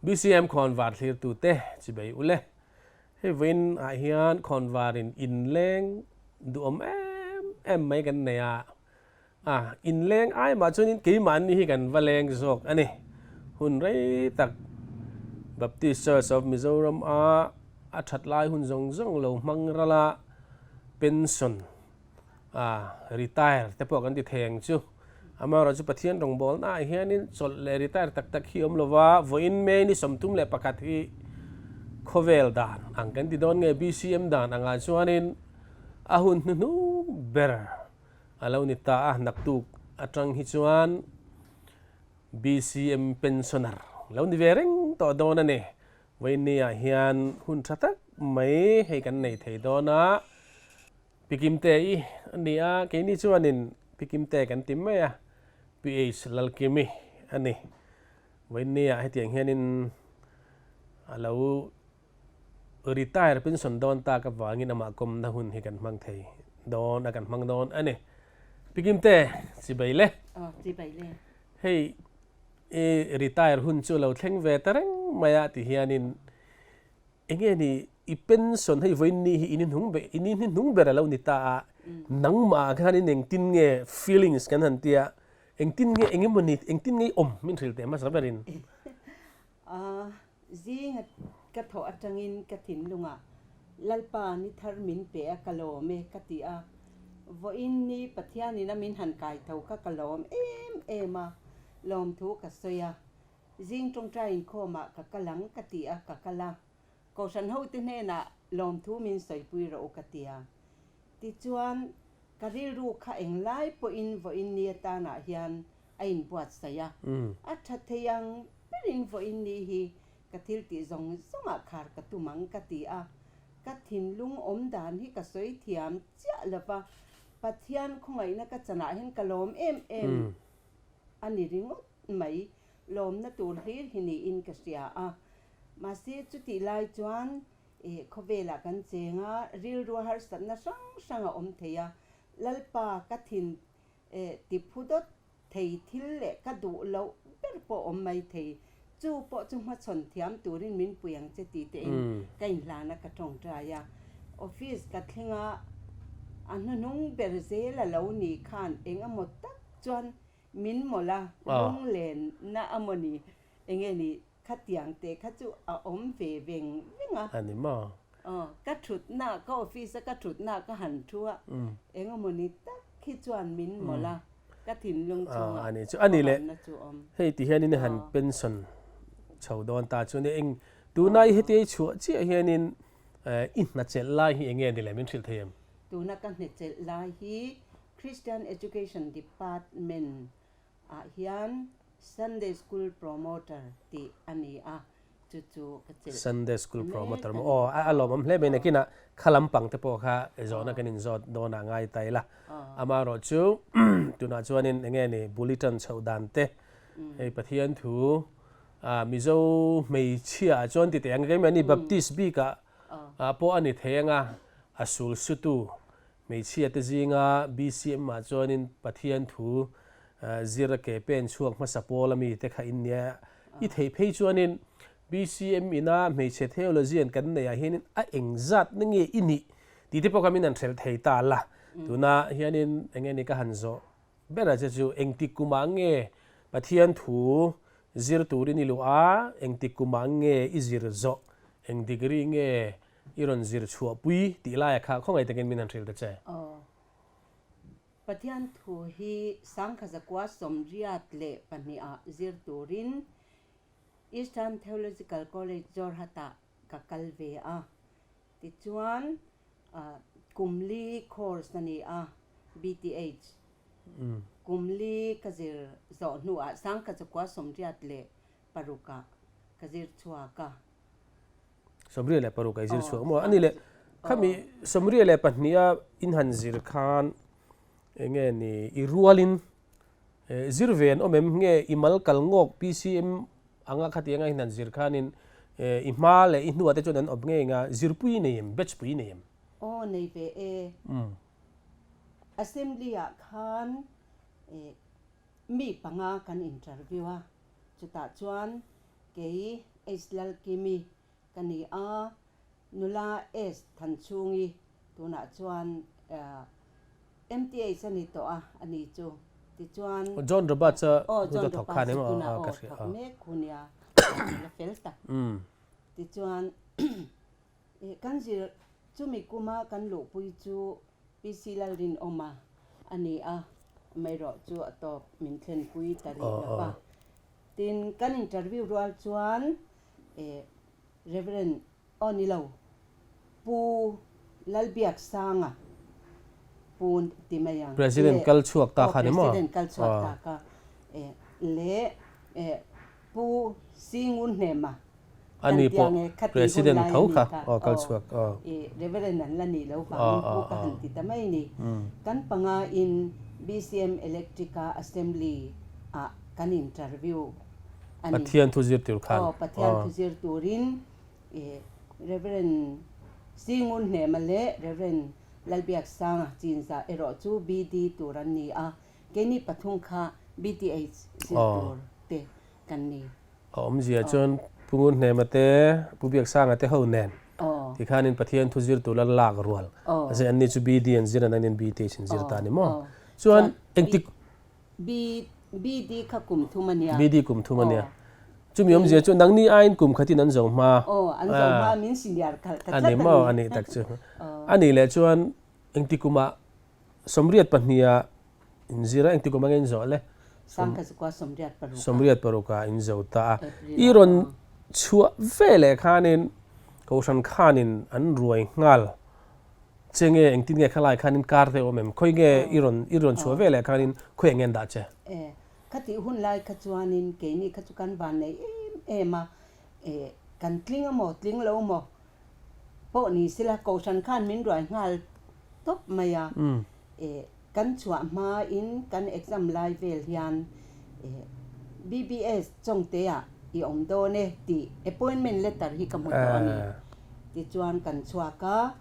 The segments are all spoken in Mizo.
BCM khawnvar thlirtute chibei ule. Hei vawiin ah hian khawnvarin inleng duhawm em em mai kan nei a, a inleng ai mah chuanin keimahni hi kan va leng zawk a ni. Hun rei tak Baptist Church of Mizoram a a that lai hun zawng zawng lo hmang ral a, pension a retire te pawh kan ti thei ang chu. Amaherawhchu Pathian rawngbawlnaah hianin chawlh leh retire tak tak hi awm lova, vawiin May ni 31 hi khawvel dan ang kan ti dawn nge BCM dan angah chuanin a hun hnuhnung ber a lo ni ta a, naktuk atang hi chuan BCM pensioner lo ni ve reng tawh dawn a ni. Vawiin ni ah hian hun tha tak mai hei kan nei thei dawn a. Pi Kimte i a ni a, keini chuanin Pi Kimte kan ti mai a, PH Lalkimi a ni. Vawiinniah hetiang hianin a lo retire pension dawn tak avangin amah kawmna hun hi kan hmang thei dawn a, kan hmang dawn a ni. Pi Kimte, chibai le. Aw, chibai le. Hei i retire hun chu lo thleng ve ta reng mai a ti hianin Enge ni i pension hei vawiin ni hi in hnung ber in hnung ber a lo ni ta a, nangmah ah khan in engtin nge feelings kan han tia, engtin nge eng emaw ni engtin nge i awm min hrilh teh hmasa berin. A zinga ka thawh atangin ka thinlungah Lalpa ni thar min pe a ka lawm e ka ti a, vawiin ni Pathianin a min han kai tho kha ka lawm em em a, lawmthu ka sawi a, Zing tawngtai inkhawmah ka kal ang ka ti a, ka kal a. Kohhran hote hnenah lawmthu min sawipui rawh u ka ti a. Tichuan, ka rilru kha englai pawhin vawiin ni atanah hian a inbuatsaih a. A tha thei ang berin vawiin ni hi ka thil tih zawng zawngah khar ka tum ang ka ti a. Ka thinlung awm dan hi ka sawi thiam chiah lova, Pathian khawngaihna ka chanah hian ka lawm em em a ni ringawt mai lawmna tur hlir hi niin ka hria a. Mahse chutih lai chuan ih khawvelah kan cheng a, rilru harsatna hrang hrang a awm thei a, Lalpa ka thin eh ti phu dawt thei thil leh ka duh loh ber pawh awm mai thei, chu pawh chu hmachhawn thiam turin min pui ang che tih tein ka inhlan a ka tawngtai a. Office ka thleng a, a hnuhnung ber zel a lo nih khan eng emaw tak chuan Min mawlh a, lunglen na a maw ni? Enge ni khatiang te kha chu a awm ve veng veng a. A ni maw? Aw, ka thutna, ka office a ka thutna ka han thu a, eng emaw ni tak hi chuan min mawlh a, ka thinlung chhungah A ni chu, a ni le, kawhamna chu awm. Hei ti hianin i han pension chho dawn ta chu nia, eng tuna i heti ei chhuah chiah hianin i hna chelh lai hi enge ni le min hrilh thei em? Tuna ka hna chelh lai hi Christian Education Department ah hian Sunday School Promoter tih a ni a, chu chu ka chelh Sunday School mek Promoter a maw? ni. Aw, a lawmawm hle mai nakinah kha lampang te pawh kha zawhna kan inzawt dawnah ngai ta ila. Amaherawh chu tunah chuanin eng nge ni bulletin chhoh dan te, hei Pathian thu Mizo hmeichhia ah chuan ti teh ang keimah ni Baptist bikah pawh a ni thei anga a sul sutu Hmeichhia te zinga BCM ah chuanin Pathian thu zir a ke pen chhuak hmasa pawl a mi te kha in nia. I theih phei chuanin BCM ina hmeichhe theology an kan neih ah hianin a eng zat na nge i nih tih te pawh kha min han hrelh thei ta la. Tuna hianin eng nge ni ka han zawh ber a che chu engtik kumah nge Pathian thu zir turin i luh a, engtik kumah nge i zir zawh, eng degree nge I rawn zir chhuah pui tih laia kha khawngaih takin min han hrilh ta che. Aw. Pathian thu hi Sangkhazakua 82 ah zir turin Eastern Theological College Jorhat-ah ka kal ve a. Tichuan, kum li course a ni a, BTH. Kum li ka zir zawh hnuah Sangkhazakua 86 ah ka zir chhuak a. 86 a i zir chhuak maw? Ani leh khami 72 a in han zir khan enge ni i rualin zir ve an awm em? Nge i mal kal ngawk PCM anga khatianga in han zir khanin i hma leh i hnuah te chuan an awm ngei anga zirpui i nei em? Batch pui i nei em? Aw nei ve e. Assembly ah khan mi panga kan interview a, chutah chuan kei. H Lalkimi ka ni a, nula S Thanchhungi tunah chuan MTH a ni tawh a, a ni chu. Tichuan. John Roberts-a Aw, hu John ta thawk kha Roberts-a ni maw? tunah Aw, aw ka hria thawk a. mek hu nia, nula fel tak. Tichuan kan zir chumi kuma kan luhpui chu PC Lalrinawma a ni a, amaherawh chu a tawp min thlenpui ta rih lo va. Tin, kan interview rual chuan Reverend aw ni lo, Pu Lalbiaksanga Pu ti mai ang President kal chhuak ta kha ni maw? President kal chhuak ta kha leh Pu Singunhnema A ni pawh President tho kha aw kal chhuak aw. Reverend an la nih lo vangin Pu ka han ti ta mai ni. Kan panga in BCM Electric-a Assembly ah kan interview a ni. Pathian thu zir tur khan. Aw Pathian thu zir turin Reverend Singunhnema leh Reverend Lalbiaksanga Chinza erawh chu BD tur an ni a, keini pathum kha BTH zir tur te kan ni. A awmzia chuan Pu Ngunhnema te, Pu Biaksanga te ho nen tikhanin Pathian thu zir tur la lak rual. Mahse anni chu BD an zir a, nangin BTH an zir ta a ni maw? Chuan engtik. BD kha kum thum a nia. BD kum thum a nia. Chumi awmzia chu nangni aiin kum khatin an zo hma. Aw, an zo hma min senior khalh ta tlat a ni. A ni maw? A nih tak chu. A nih leh chuan engtik kumah 82ah Inzira engti kum angin zawh le? Sangkha chu kua 86 ah. 86 ah in zo ta a. I rawn chhuah ve leh khanin Kohhran khanin an ruai nghal che nge engtin nge khalai khanin kar te awm em? Khawi nge i rawn i rawn chhuah ve leh khanin khawi eng nge an dah che? E, khatih hun lai kha chuanin keini kha chu kan van nei em em a, e, kan tling amaw tling lo maw pawh ni sela Kohhran khan min ruai nghal tawp mai a, e, Kan chhuah hmain kan exam lai vel hian BBS Chawngtea i awm dawn e tih appointment letter hi ka hmu tawh a ni. Tichuan kan chhuak a,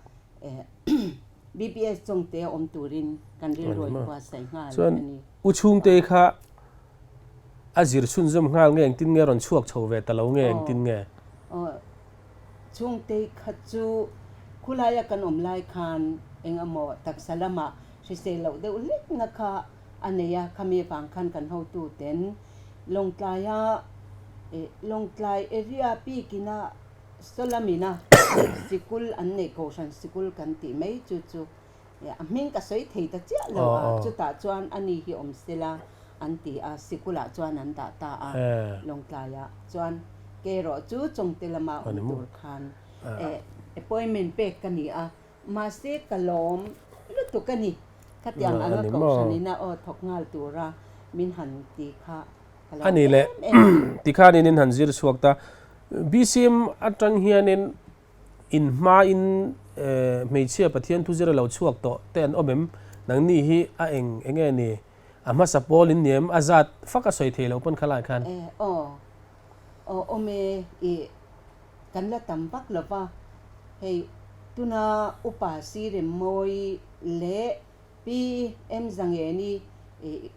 BBS Chawngtea awm turin kan rilru in buatsaih nghal a ni. Chuan U Chhungtei kha a zir chhunzawm nghal nge engtin nge rawn chhuak chho ve ta lo nge engtin nge? Aw. Chhungtei kha chu khulaia kan awm lai khan eng emaw taksa lamah hrisel loh deuh hlekna kha a nei a, khami avang khan kan hotuten Lawngtlaia eh Lawngtlai area bikina Sawlamina sikul an neih Kohhran sikul kan tih mai chu chu A hming ka sawi thei ta chiah lo a, chutah chuan a ni hi awm sela an ti a, sikulah chuan an dah ta a, Lawngtlaiah chuan kei erawh chu Chawngte lama awm tur khan appointment pek ka ni a, mahse ka lawm lutuk a ni, khatiang anga kohhranin a aw thawk nghal tura min han ti kha ka lawm A ni leh em em a ni. Tikhanin in han zir chhuak ta, BCM atang hianin In hmain hmeichhia Pathian thu zir a lo chhuak tawh te an awm em? Nangni hi a eng eng nge ni? A hmasa pawl in ni em? A zat fak a sawi thei lo pawn khalai khan. E aw aw awm e i kan la tam vak lo va, hei tuna upa Siremmawi leh Pi M Zangeni i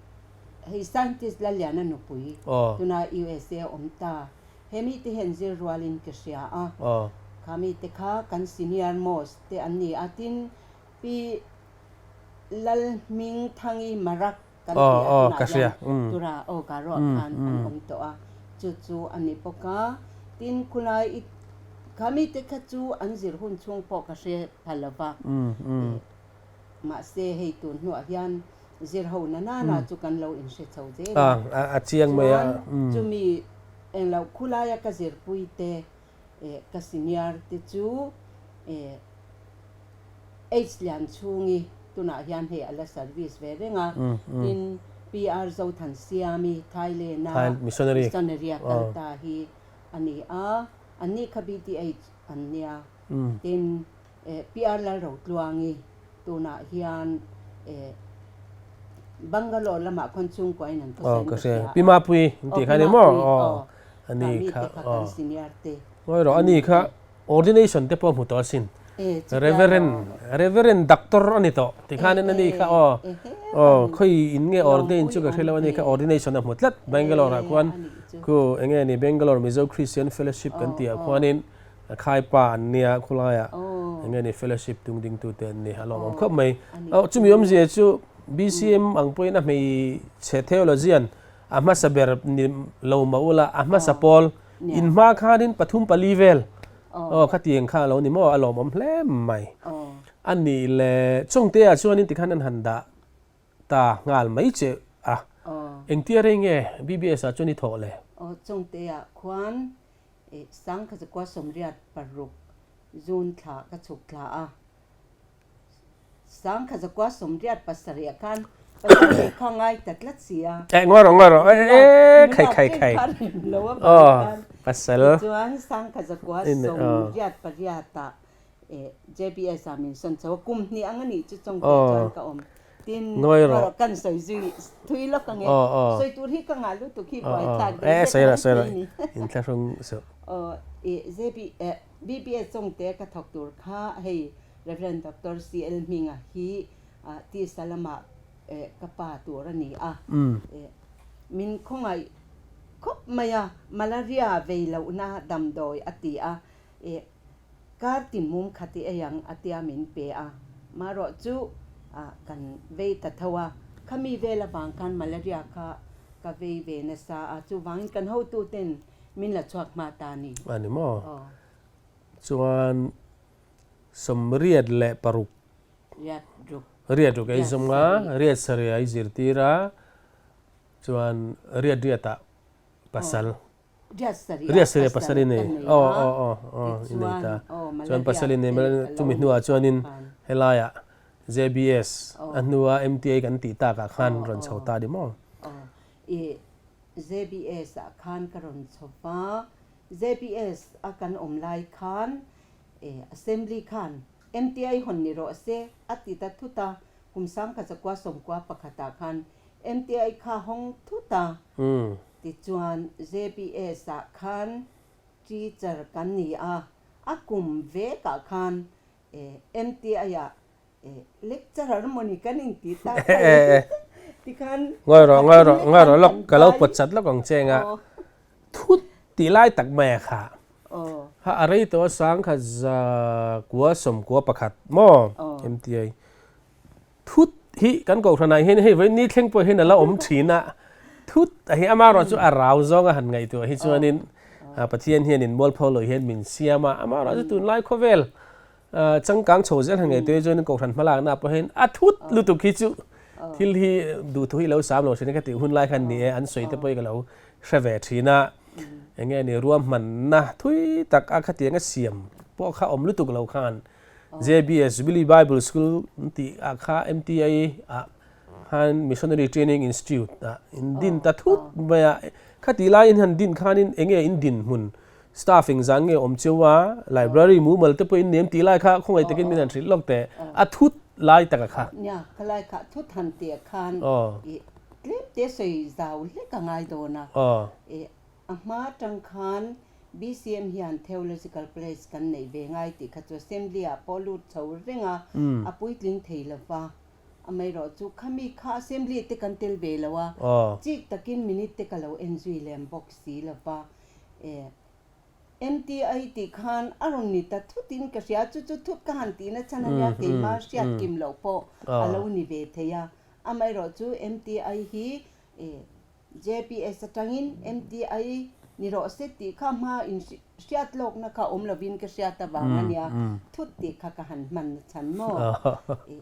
hei scientist Laliana nupui tuna USA a awm ta. He mite hian zir rualin ka hria a, kha mite kha kan senior most te an ni a, tin Pi Lalhmingthangi Marak kan ti a tunah hian tura aw Garo ah khan an awm tawh a, chu chu a ni bawk a, tin khulai i kha mite kha chu an zir hun chhung pawh ka hre pha lo va, Mahse, hei tun hnuah hian zir ho na nana chu kan lo inhre chho zel a. A chiang mai a. Chuan chumi englo khulaia ka zirpui te, ka senior te chu H Lianchhungi tunah hian hei a la service ve reng a. Tin, PR Zothansiami Thailand-a missionary a kal ta hi a ni a. Anni kha BTH an nia. Tin, PR Lalrotluangi tunah hian Bangalore lamah khawn chhungkuain an thusawi in ka hria a. Pi Mapui in tih kha ni maw? Aw ani kha aw. Kan senior te. Ngawi rawh ani kha ordination te pawh hmu tawh asin. Reverend Reverend Doctor a ni tawh ti khanin ani kha aw aw khawi in nge ordain chu ka hre lo ani kha ordination a hmu tlat Bangalore ah khuan. chu. Khu enge ni Bangalore Mizo Christian Fellowship kan tih ah khuanin Khaipa an nia khulaiah enge ni fellowship tung ding tu te an ni a lawmawm khawp mai. Chumi awmzia chu BCM ang pawhin a hmeichhe theologian a hmasa ber ni lo mah ula a hmasa pawl in hma khanin pathum pali vel aw khatiang kha a lo ni maw a lawmawm hle mai. A nih leh chawngte ah chuanin tikhan an han dah ta nghal mai che a. Engtia rei nge BBS ah chuan i thawh le? Aw chawngte ah khuan 1986 June thla ka chhuk thla a. 1987 ah khan pasal leh kha ngai ta tlat si a. Eh ngawi rawh ngawi rawh eh khai khai khai. Aw pasal. Tichuan 1988 ah JBS ah min sawn chho a, kum hnih ang a nih chu chawng teh chuan ka awm. Tin, ngawi rawh kan sawi zui thui lawk ang e. Sawi tur hi ka ngah lutuk hi buai thlak deuh vek mai thei ni. Inthlahrung suh. Aw JBS chawng te ka thawk tur kha hei Rev. Doctor CL Hminga hi tisa lamah ka pa tur a ni a. Min khawngaih khawp mai a, malaria vei lohna damdawi a ti a. Kar tin mum khat i ei ang a tia min pe a. Marawh chu kan vei ta tho a. Khami vel avang khan malaria kha ka vei ve nasa a, chuvangin kan hotuten min la chhuak hma ta a ni. A ni maw? Chuan 86. Riat ruk. Riat ruk ei zawng a, riat sarih a i zirtir a, chuan riat riatah pasal. Riat sarih Riat sarih pasal i nei. Aw aw aw aw i nei ta. Chuan pasal i nei mai chumi hnuah chuanin helaiah JBS a hnua MTA kan tih takah khan rawn chho ta ni maw? Aw i JBS ah khan ka rawn chho va, JBS a kan awm lai khan Assembly khan MTI hawn ni rawh se a ti ta thut a, kum 1991 ah khan MTI kha hawng thut a, tichuan JBS ah khan teacher kan ni a, a kum vekah khan MTI ah lecturer mawni kan inti ta kha e tikhan Ngawi rawh, ngawi rawh, ngawi rawh lawk, ka lo pawt chat lawk ang che anga thut tih lai tak mai a kha. Ha a rei tawh a 1991 maw MTI thut hi kan kohhranah hian hei vawiin ni thleng pawh hian a la awm thin a, thut a hi amaherawh chu a rau zawnga han ngaihtuah hi chuanin Pathian hianin mualpho lo hian min siam a, amaherawh chu tunlai khawvel Changkang chho zel han ngaihtuah hi chuan Kohhran hmalakna pawh hian a thut lutuk hi chu thil hi duhthu hi lo sam lo thin a ka tih hun lai khan ni e, an sawi te pawh hi ka lo hre ve thin a. Enge ni ruahmanna thui tak a khatiang a siam pawh kha awm lutuk lo khan JBS Jubilee Bible School tih ah kha MTI ah khan Missionary Training Institute ah in din ta thut mai a. Khatih laiin han din khanin enge in dinhmun Staff engzah nge awm cheu a, library mumal te pawh in nem tih lai kha khawngaih takin min han hrilh lawk teh, a thut lai taka kha. Nia, ka lai kha thut han tih khan i tlem te sawi zau hlek a ngai dawn a. I a hma atang khan BCM hian Theological College kan neih ve ngai tih kha chu Assembly ah pawh lut chho reng a, a puitling thei lo va. Amaherawh chu khami kha Assembly te kan tel ve lo a, chik takin minute te ka lo en zui lem bawk si lo va. E, MTI tih khan a rawn ni ta thut in ka hria, chu chu thut ka han tihna chhan a nia, keimah hriat kim loh pawh a lo ni ve thei a. Amaherawh chu MTI hi e, JPS atangin MTI ni rawh se tih kha hma in hriat lawkna kha awm lovin ka hriat avang a nia, thut tih kha ka han hman na chhan maw? E,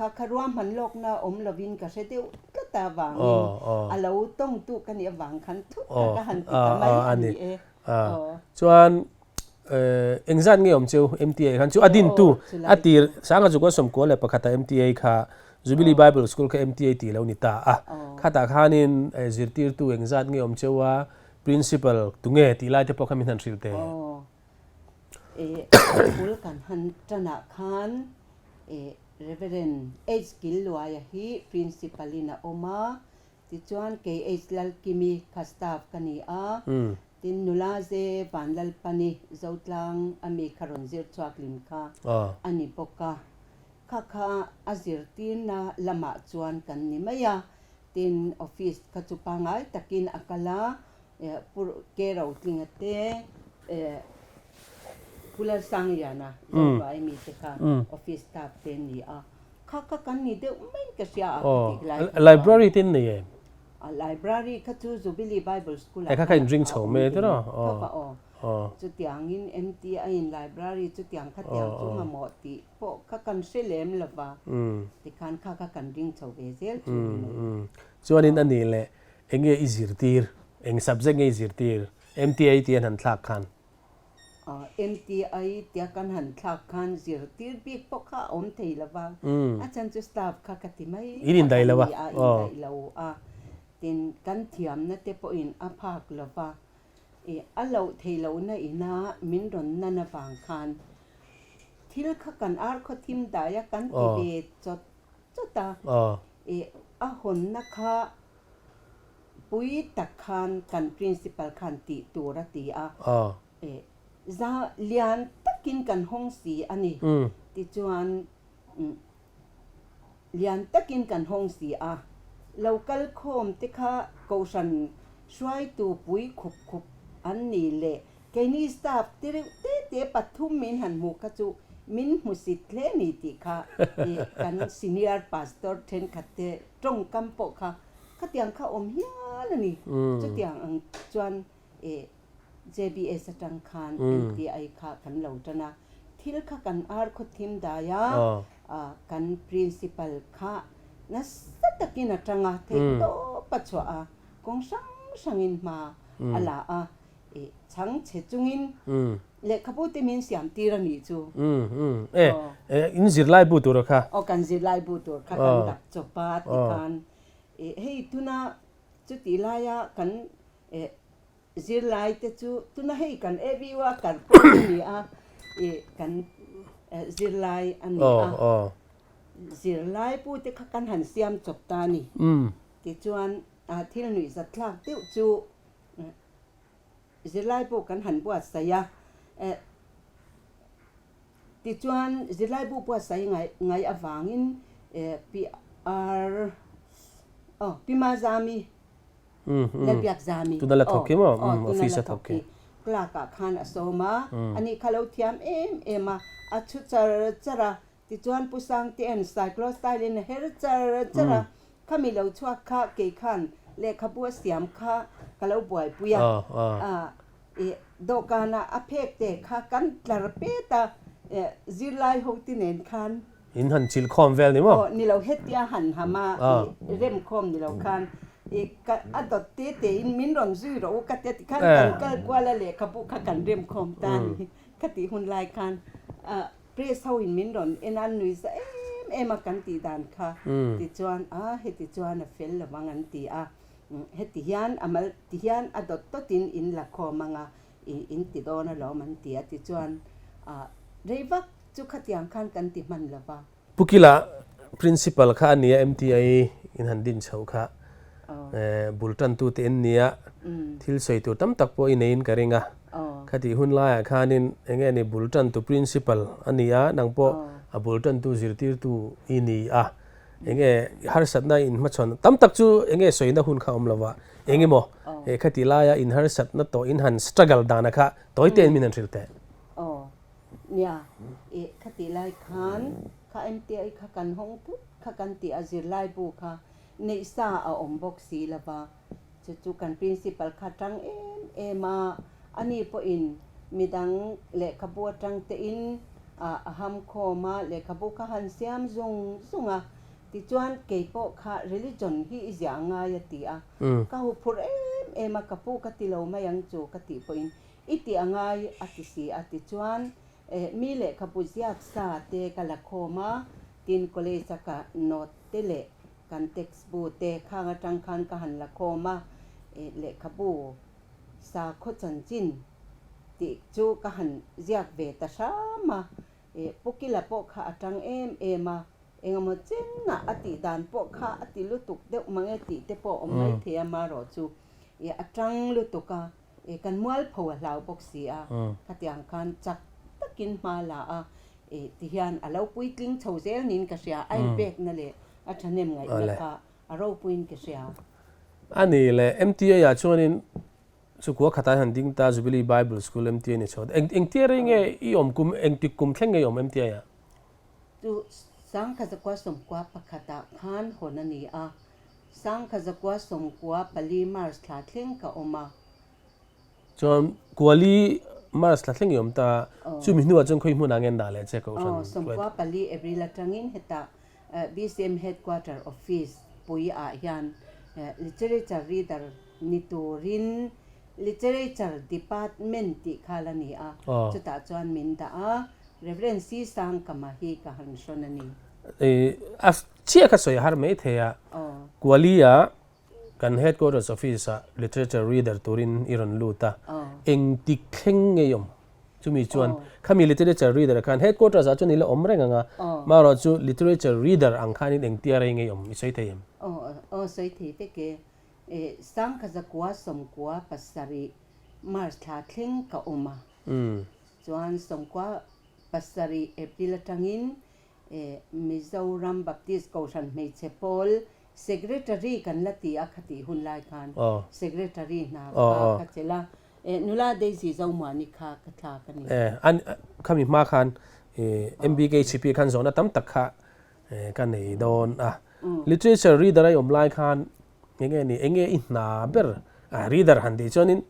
Kha kha ruahman lawkna awm lovin ka hre deuh tlat a vangin a lo tawngtu ka nih avang khan thut kha ka han ti ta mai a ni e. Chuan engzat nge awm cheu MTA khan chu a dintu a tir Sanga chu kawng 11 a MTA kha Jubilee Bible School kha MTA tih lo ni ta a khatah khanin zirtirtu engzat nge awm cheu a Principal tunge tih lai te pawh kha min han hrilh teh. School kan han tanah khan Rev. H. Killuaia hi Principal in a awm a, tichuan kei H. Lalkimi kha staff ka ni a, tin nula Ze Vanlalpani Zotlang a mi kha rawn zir chhuak lim kha a ni bawk a, kha kha a zirtirna lamah chuan kan ni mai a, tin office kha chu pangai takin a kal a. Pu Ke Rotlinga te Pu Lalsangliana Zoruai mi te kha office staff te an ni a, kha kha kan ni deuh maiin ka hria a ka tih lai kha chuan. Library te an nei em? Library kha chu Jubilee Bible School ah khan a awm ve tho a aw. Chutiangin MTI in library chutiang khatiang chu mamawh tih pawh kha kan hre lem lo va, tikhan kha kha kan ring chho ve zel chu ni mai. Chuanin a nih leh eng nge i zirtir, eng subject nge i zirtir MTI tia an han thlak khan? MTI tia kan han thlak khan zirtir bik pawh kha a awm thei lo va, a chhan chu staff kha ka ti mai kha kan ni a, indaih lo a, tin kan thiamna te pawhin a phak lo va, I a loh thei lohna ina min rawn nan avang khan thil kha kan ar khaw thim dai a kan ti ve chawt chawt a, i a hawnna kha pui tak khan kan principal khan tih tur a ti a, i za lian takin kan hawng si a ni. Tichuan Lian takin kan hawng si a, lo kal khawm te kha Kohhran hruaitu pui khup khup an ni leh keini staff te reuh te te pathum min han hmuh kha chu min hmusit hle ni tih kha kan senior pastor thenkhat te tawngkam pawh kha khatiang kha awm hial a ni. Chutiang ang chuan JBS atang khan MTI kha kan lo tan a, thil kha kan ar khaw thim dai a, kan principal kha nasa takin a tang a, theih tawp a chhuah a, kawng hrang hrangin hma a la a, chhang chhe chungin lehkhabu te min siam tir a nih chu. In zirlai bu tur kha? Aw, kan zirlai bu tur kha kan dap chawp a tikhan hei tuna chutih laia kan Eh, zirlai te chu tuna hei kan ABU a kar pawh a ni a, eh, kan zirlai a ni a. Zirlai pu te kha kan han siam chawp ta a ni. Tichuan, thil nuihzat thlak deuh chu zirlai pawh kan han buatsaih a. Eh, tichuan zirlai bu buatsaih ngai ngai avangin eh, Pi Ar, aw, Pi Mazami Lalbiak Zami Tuna la thawk khi maw? Aw, tuna la thawk khi. Clerk ah khan a sawm a, ani kha lo thiam em em a, a chhu char char a, tichuan Pu Sangtea'n cyclostyle in a her char char a, khami lo chhuak kha kei khan lehkhabu a siam kha ka lo buaipui a, i dawhkanah a phek te kha kan tlar pet a, zirlai ho te nen khan. In han chilh khawm vel ni maw? Aw, ni lo hetia han ham a, i rem khawm ni lo khan i ka a dawt te te in min rawn zui rawh u ka tia tikhan kan kal kual a lehkhabu kha kan rem khawm ta a ni. Ka tih hun lai khan press ho in min rawn en a, an nui za em em a kan tih dan kha tichuan a heti chuan a fel lo vang an ti a, heti hian a mal ti hian a dawt dawt in in la khawm ang a, i in ti dawn alawm an ti a tichuan rei vak Chu khatiang khan kan ti hman lo va. Pu Kila Principal kha a nia MTI in han din chhoh kha bul tantu te in nia thil sawi tur tam tak pawh i neiin ka ring a. Khatih hun laiah khanin eng nge ni bul tantu Principal a ni a, nang pawh a bul tantu zirtirtu i ni a. Eng nge harsatna in hmachhawn tam tak chu eng nge sawina hun kha awm lo va, eng emaw khatih laia in harsatna tawh in han struggle dana kha tawi tein min han hrilh teh. Nia, i khatih lai khan kha MTI kha kan hawng thut kha kan tih a zirlai bu kha neih sa a awm bawk si lo va, chu chu kan principal kha tang em em a, ani pawhin midang lehkhabu atang tein a ham khawm a, lehkhabu kha han siam zung zung a, tichuan kei pawh kha religion hi i ziah ngai a ti a, ka huphurh em em a, ka pu ka ti lo mai ang chu ka tih pawhin I tih a ngai a ti si a tichuan mi lehkhabu ziak sa te ka la khawm a, tin college a ka note te leh kan text bu te khang atang khan ka han la khawm a, lehkhabu sakhaw chanchin tih chu ka han ziak ve ta hram a, Pu Kila pawh kha a tang em em a, engemaw chenah a tih dan pawh kha a ti lutuk deuh mang e tih te pawh a awm maithei a, marawh chu a tang lutuk a. E kan mualpho a hlau bawk si a, khatiang khan chak takin hma la a, e tihian a lo puitling chho zel niin ka hria, a inpekna leh a thahnem ngaihna kha a ropuiin ka hria. A ni le, MTA ah chuanin Chu kua khatah hian ding ta Jubilee Bible School MTA ni chho. Eng engtia rei nge i awm kum engtik kum thleng nge i awm MTA ah? Chu Sangkhazakua sawmkua pakhatah khan hawn a ni a, Sangkhazakua 94 March thla thleng ka awm a. Chuan Kuali March thla thleng i awm ta, chumi hnuah chuan khawi hmunah nge an dah leh che Kohhran? Aw, 94 April atangin hetah BCM Headquarter Office pui ah hian Literature Reader ni turin Literature Department tih kha la ni a, chutah chuan min dah a, Rev. C. Sangkama hi ka han hrawn a ni. A chiah kha sawi a har mai thei a, Kuali-a kan Headquarters Office-ah Literature Reader turin i rawn lut a, engtik thleng nge i awm? Chumi chuan khami Literature Reader khan Headquarters-ah chuan i la awm reng ang a, marawh chu Literature Reader ang khanin engtia rei nge i awm i sawi thei em? Aw, sawi thei vek e. Sangkhazakua 97 March thla thleng ka awm a. Chuan 97 April atangin Mizoram Baptist Kohhran Hmeichhe Pawl Secretary kan la ti a khatih hun lai khan Secretary hna kha ka chelh a, nula Daisy Zomuani kha ka thlak a ni. An khami hma khan MBKHP khan zawhna tam tak kha ka nei dawn a. Literature reader a i awm lai khan enge ni enge i hna ber reader han tih chuanin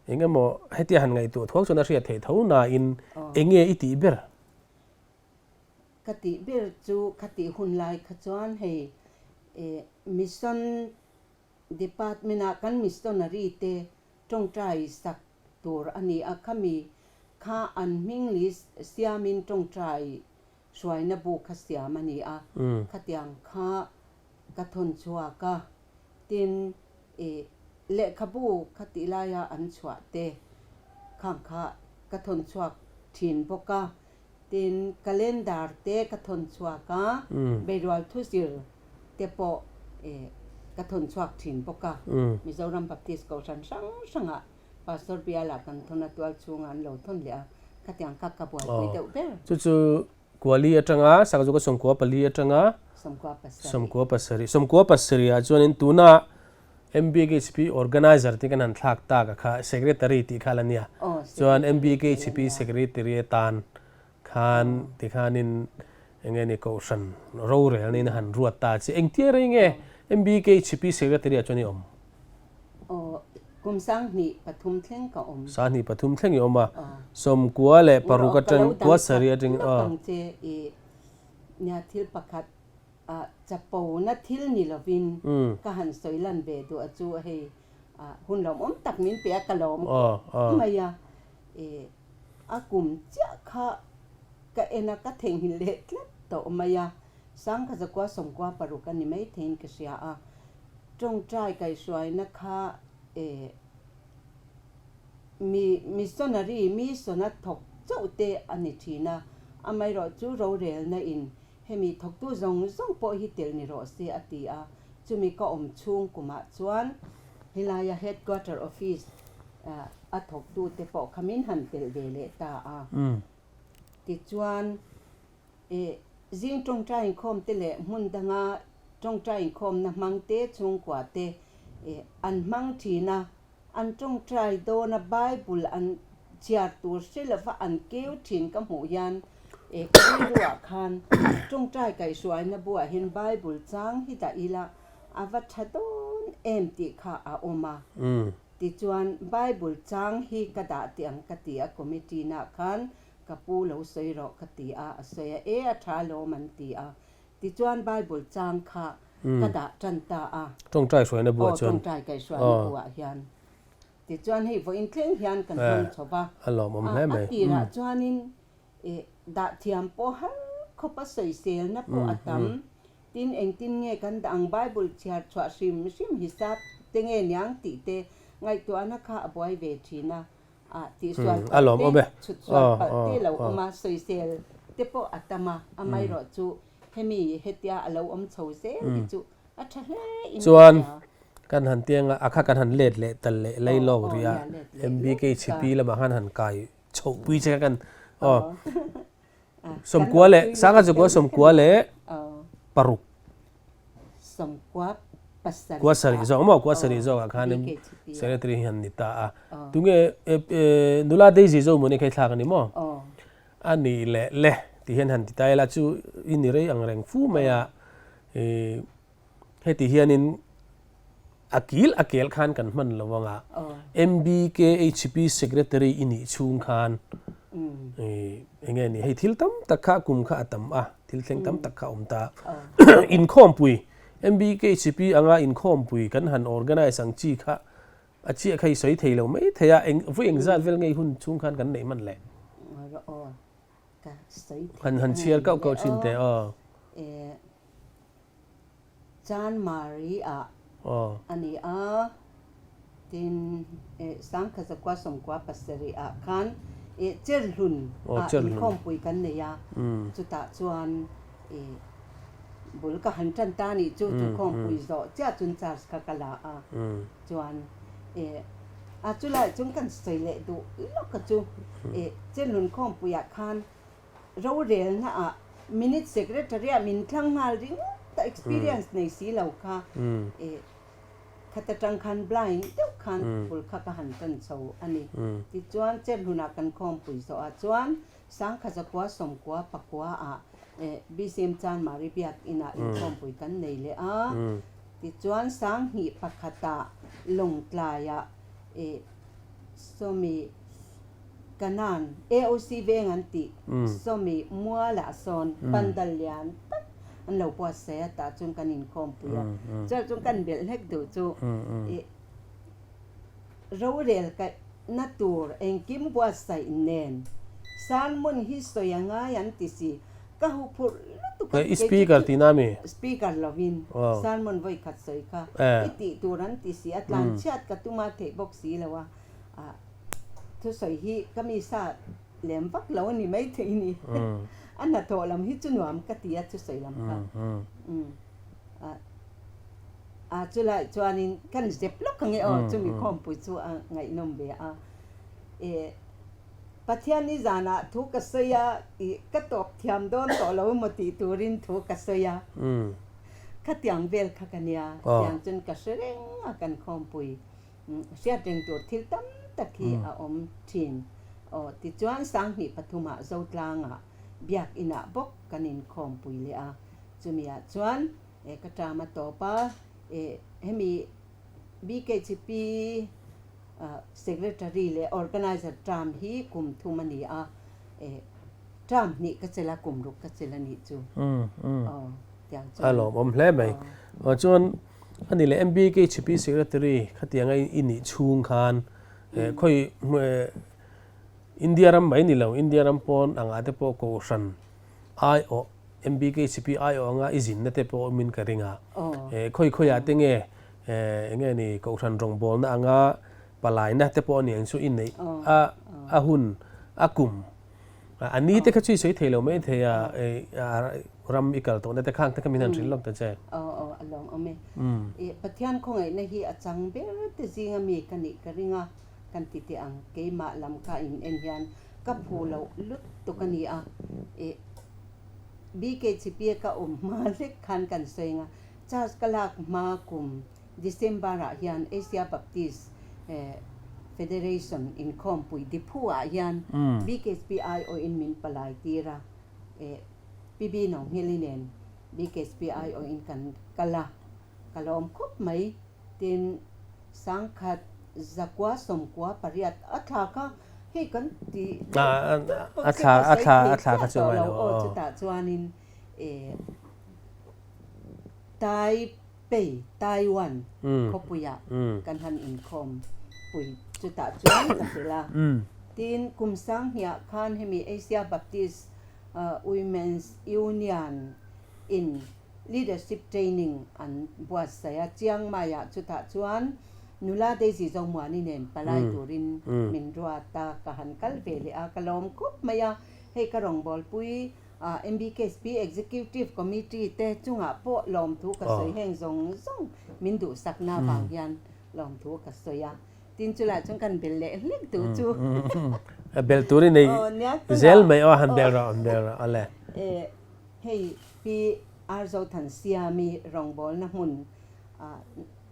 engemaw hetia han ngaihtuah thuak chuan a hriat theih tho nain enge i tih ber? Ka tih ber chu ka tih hun lai kha chuan hei Mission Department ah kan missionary te tawngtai sak tur a ni a, khami kha an hming list siamin tawngtai hruaina bu kha siam a ni a, khatiang kha ka thawn chhuak a, tin lehkhabu kha tih laia an chhuah te khang kha ka thawn chhuak thin bawk a, Tin, calendar te ka thawn chhuak a, Beirual thuzir te pawh ka thawn chhuak thin bawk a. Mizoram Baptist Kohhran hrang hrangah Pastor bialah kan thawn a, tual chhungah an lo thawn leh a, khatiang kha ka buaipui deuh ber. Chu chu Kuali atanga Sakzuka 94 atanga 97, 97 ah chuanin tuna MBKHP Organizer tih kan han thlak tak a kha Secretary tih kha la nia. Chuan MBKHP Secretary atan khan tikhanin eng nge ni Kohhran rorel niin a han ruat ta che. Engtia rei nge MBKHP Secretary ah chuan i awm? Aw, kum 23 thleng ka awm. 23 thleng i awm a. 96 atang kua sarih atangin aw. Ang che i nia thil pakhat Ah chapona thil ni lovin ka han sawi lan ve duh a chu hei ah hun lawmawm tak min pe a ka lawm mai a, eh a kum chiah kha ka en a ka theihnghilh leh tlat tawh mai a, Sangkhazakua 96 a ni mai theiin ka hria a, tawngtai kaihhruaina kha eh mi missionary mission a thawk chauh te a ni thin a, amaherawh chu rorelna in Hemi thawktu zawng zawng pawh hi tel ni rawh se a ti a, chumi ka awm chhung kumah chuan helaia Headquarter Office a thawktute pawh kha min han telh ve leh ta a. Tichuan, zing tawngtai inkhawm te leh hmun danga tawngtai inkhawmna hmang te chhungkua te an hmang thin a, An tawngtai dawn a Bible an chhiar tur hre lova an keu thin ka hmuh hian eh ka rilruah khan tawngtai kaihhruaina buah hian Bible chang hi dah ila a va tha dawn em tih kha a awm a. Tichuan Bible chang hi ka dah teh ang ka ti a committee nah khan ka pu lo sawi rawh ka ti a, a sawi a e a tha alawm an ti a. Tichuan Bible chang kha ka dah tan ta a. Tawngtai hruaina buah chuan. Aw, tawngtai kaihhruaina buah hian. Tichuan hei vawiin thleng hian kan hmang chho va. A lawmawm hle mai. A tirah chuanin dah thiam pawh har khawpa sawiselna pawh a tam. Tin, engtin nge kan dah ang Bible chhiar chhuah hrim hrim hisap te nge niang tih te ngaihtuahna kha a buai ve thin a. Ah tihsual palh te, chhut sual palh te lo awm a, sawisel te pawh a tam a, amaherawh chu hemi hetia a lo awm chho zel hi chu a tha hle in ka Chuan kan han tiang a, a kha kan han let leh tal leh lei lawk rih a, MBK chhipi lamah khan han kai chhoh pui che kha kan aw 96 sangha chukua 96. 96. Pasarih Kua sarih zawk maw? Kua aw sarih zawkah khanin BKTP ah. Secretary hi han ni ta a. Aw. Tunge nula Daisy Zomuni kha i thlak a ni maw? Aw. A nih leh le ti hian han ti ta ila chu i ni rei ang reng fu mai a. Heti hianin a kil a kel khan kan hman lo ang a, MBKHP Secretary i nih chhung khan eng nge ni hei thil tam tak kha kum kha a tam a, thil thleng tam tak kha a awm ta. Inkhawmpui, MBKHP anga inkhawmpui kan han organise ang chi kha a chiah kha i sawi thei lo mai thei a, eng vawi engzat vel ngei hun chhung khan kan neih hman le? Han han chhiar kauh kauh thin teh aw. Chanmari ah a ni a, tin Sangkhazakua sawmkua pasarih ah khan Cherhlun ah inkhawmpui kan nei a, chutah chuan bul ka han tan ta nih chu chu khawmpui zawh chiah chun charge kha ka la a, chuan a chulaiah chuan kan sawi leh duh lawk a chu Cherhlun khawmpui ah khan Rorelna ah Minute Secretary ah min thlang nghal ringawt a, experience nei si lo kha eh khat atang khan blind deuh khan bul kha ka han tan chho a ni. Tichuan Cherhlunah kan khawmpui zawh ah chuan Sangkha Zakua Sawmkua Pakua ah eh BCM Chanmari Biakinn ah inkhawmpui kan nei leh a. Tichuan Sanghnih pakhat ah Lawngtlai ah eh sawmi Kanan, AOC veng an tih sawmi mualah sawn pandal lian tak an lo buatsaih a, tah chuan kan inkhawmpui a. Chuan chuan kan belh hlek duh chu ih rorel kaihna tur engkim buatsaih nen sermon hi sawi a ngai an ti si. Ka huphurh lutuk a, I speaker tihna ami? Speaker lovin sermon vawi khat sawi kha i tih tur an ti si a, tlanchhiat ka tum a theih bawk si lo a. Thusawi hi ka mi sa lem vak lo a ni maithei ni. A hnathawh lam hi chu nuam ka ti a thusawi lam kha. A chulai chuanin kan zep lawk ang e aw chumi khawmpui chu a ngaihnawm ve a. E Pathian ni zanah thu ka sawi a ih ka tawp thiam dawn tawh lo emaw tih turin thu ka sawi a. Khatiang vel kha ka nia. Tiang chuan ka hre reng a kan khawmpui. Hriat reng tur thil tam tak hi a awm thin. Aw, tichuan Sanghnih pathumah Zotlangah Biakinah bawk kan inkhawmpui leh a, chumiah chuan e ka term a tawp a, e hemi BKHP Secretary leh Organizer term hi kum thum a ni a, e term hnih ka chel a, kum ruk ka chel a nih chu. Aw, tiang chuan. A lawmawm hle mai. Aw chuan A ni leh MBKHP Secretary khatianga i nih chhung khan khawi India ram mai ni lo, India ram pawn angah te pawh Kohhran aiawh MBKHP aiawh anga i zinna te pawh awmin ka ring a. Khawi khawiah te nge eng nge ni Kohhran rawngbawlna anga palaina te pawh a ni ang chu i neih a hun a kum A ni te kha chu i sawi thei lo mai thei a, ram i kal tawhna te khang te kha min han hrilh lawk ta che. Aw aw a lawm awm e. I Pathian khawngaihna hi a chang ber te zinga mi ka nih ka ring a, kan ti teh ang. Keimah lam kha in en hian ka phu loh lutuk a ni a. I BKCP a ka awm hma hlek khan kan sawi ang a, charge ka lak hma kum December ah hian Asia Baptist Federation inkhawmpui Diphu ah hian BKSP aiawhin min palai tir a, PB Nonghili nen BKSP aiawhin kan kal a, ka lawm khawp mai. Tin, sangkhat zakua sawmkua pariat a thla kha hei kan ti deuh tawp bawk se ka sawi thei chiah tawh lo aw chutah chuanin Tai Pei, Taiwan, khawpuiah kan han inkhawm pui chutah chuan ka tel a. Tin, kum sanghniah khan hemi Asia Baptist Women's Union in Leadership Training an buatsaih a, Chiang Mai-ah chutah chuan nula Daisy Zomuani nen palai turin min ruat a, ka han kal ve leh a, ka lawm khawp mai a, hei ka rawngbawlpui MBKSP Executive Committee te chungah pawh lawmthu ka sawi heng zawng zawng min duhsakna avang hian lawmthu ka sawi a. Tin chulai chuan kan bel leh hlek duh chu. Bel tur i nei zel mai aw han bel rawh han bel rawh awle. Hei Pi Arzothansiami rawngbawlna hmun.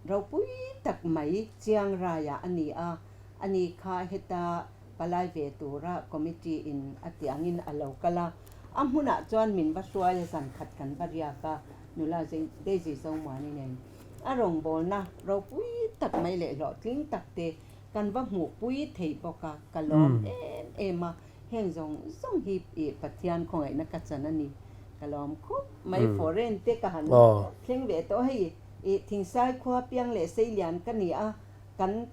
Ropui tak mai Chiang Raiah a ni a, ani kha heta palai ve tura committee in a tih angin a lo kal a, a hmunah chuan min va hruai a zan khat kan va riak a, nula Daisy Zomuani nen a rawngbawlna ropui tak mai leh hlawhtling tak te kan va hmuhpui thei bawk a, ka lawm em em a, heng zawng zawng hi ih Pathian khawngaihna ka chan a ni, ka lawm khup mai foreign te ka han thleng ve tawh hei. I Thingsai khua piang leh Seilian ka ni a, kan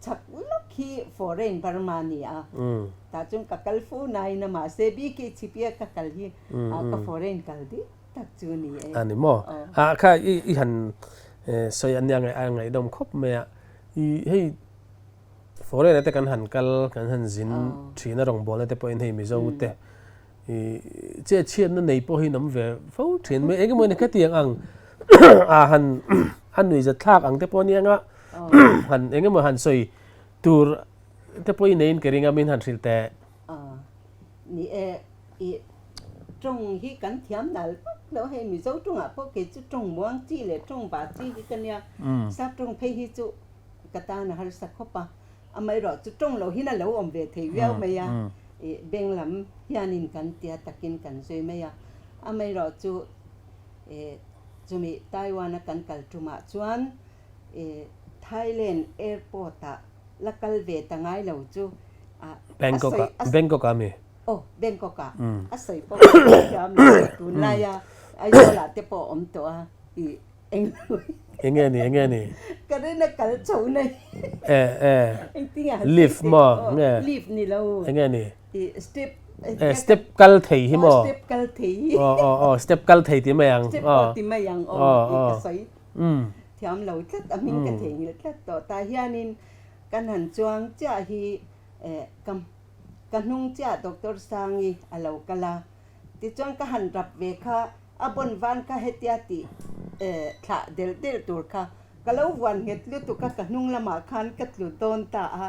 chhak lawk hi foreign Burma ni a, tah chuan ka kal fo nain a mahse bik i chhipia ka kal hi ka foreign kal dik tak chu ni e. A ni maw? A kha i i han sawi a nia a ngaihdawm khawp mai a, i hei foreign te kan han kal kan han zin thin a rawngbawlna te pawhin hei Mizo te I che chhiatna nei pawh hi an awm ve fo thin mai. Engemaw ni khatiang ang a han a nuihzat thlak ang te pawh a nia han engemaw han sawi tur te pawh i neiin ka ring a min han hrilh teh. Ni e, i tawng hi kan thiam nal vak lo hei Mizo tawngah pawh kei chu tawng muang chi leh tawng va chi hi ka nia. Sap tawng phei hi chu ka tan a harsa khawp a. Amaherawh chu tawng lo hian a lo awm ve thei viau mai a, ih beng lam hianin kan tia takin kan zui mai a. Amaherawh chu ih chumi Taiwan a kan kal tumah chuan ih Thailand airport ah la kal ve ta ngai lo chu a a sawi a Bangkok ah mi? Aw Bangkok ah a sawi pawh ka hrethiam lo tunlaia Aizawl ah te pawh a awm tawh a ih Enge ni enge ni? Ka rin a kal chho nei. E e. Engtinge han Lift maw nge? Lift ni lo. Enge ni? I step. E step kal thei hi maw? Step kal thei hi. Aw aw aw step kal thei ti mai ang. Step pawh ti mai ang aw tih ka sawi thiam lo tlat a hming ka theihnghilh tlat tawh. Tah hianin kan han chuang chiah hi ka ka hnung chiah Doctor Sangi a lo kal a. Tichuan ka han rap ve kha a bawn van kha hetia tih thlah delh delh tur kha ka lo vuan nghet lutuk a, ka hnung lamah khan ka tlu dawn ta a,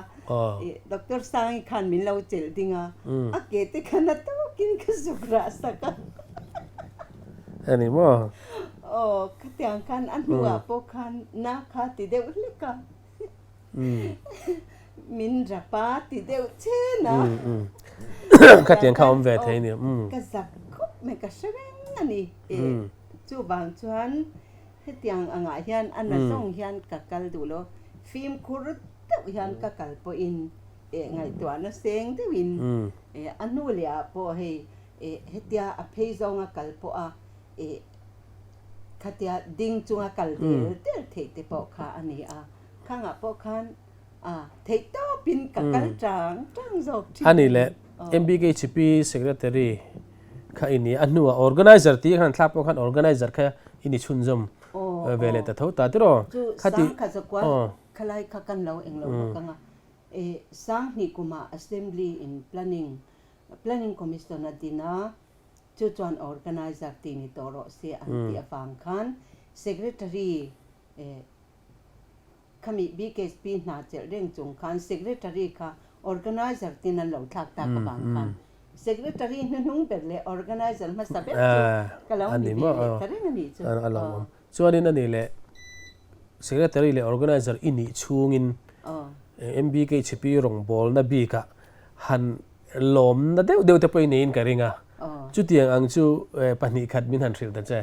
Doctor Sangi khan min lo chelh ding a, a ke te kha na tawkin ka zuk rah sak a. A ni maw? Aw, khatiang khan a hnuah pawh khan na kha ti deuh hlek a. Min rap a ti deuh chen a. Khatiang kha awm ve thei ni. Ka zak khawp mai ka hre reng a ni. Chuvang chuan hetiang angah hian a na zawng hian ka kal duh lo. Fimkhur deuh hian ka kal pawhin ngaihtuahna seng deuhin a hnu leh ah pawh hei hetia a phei zawnga kal pawh a Khatia ding chunga kal del del theih te pawh kha a ni a, khangah pawh khan theih tawpin ka kal tang tang zawk thin A ni le, MBKHP Secretary kha i ni a, a hnuah Organizer tih khan thlak pawh khan Organizer kha i ni chhunzawm ve leh ta tho ta tiraw? Chu Sangkha zakua khalai kha kan lo englo bawk ang a, Sanghnih kumah Assembly in Planning Planning Commission a din a, Chu chuan organizer tih ni tawh rawh se an tih avang khan secretary khami BKSP hna chelh reng chung khan secretary kha organizer tin an lo thlak tak avang khan secretary hnuhnung ber leh organizer hmasa ber chu ka lo ni ve leh ta reng a nih chu. A lo awm. Chuanin a nih leh secretary leh organizer i nih chhungin MBKHP rawngbawlna bikah han lawmna deuh deuh te pawh i neiin ka ring a, chutiang ang chu pahnih khat min han hrilh ta che.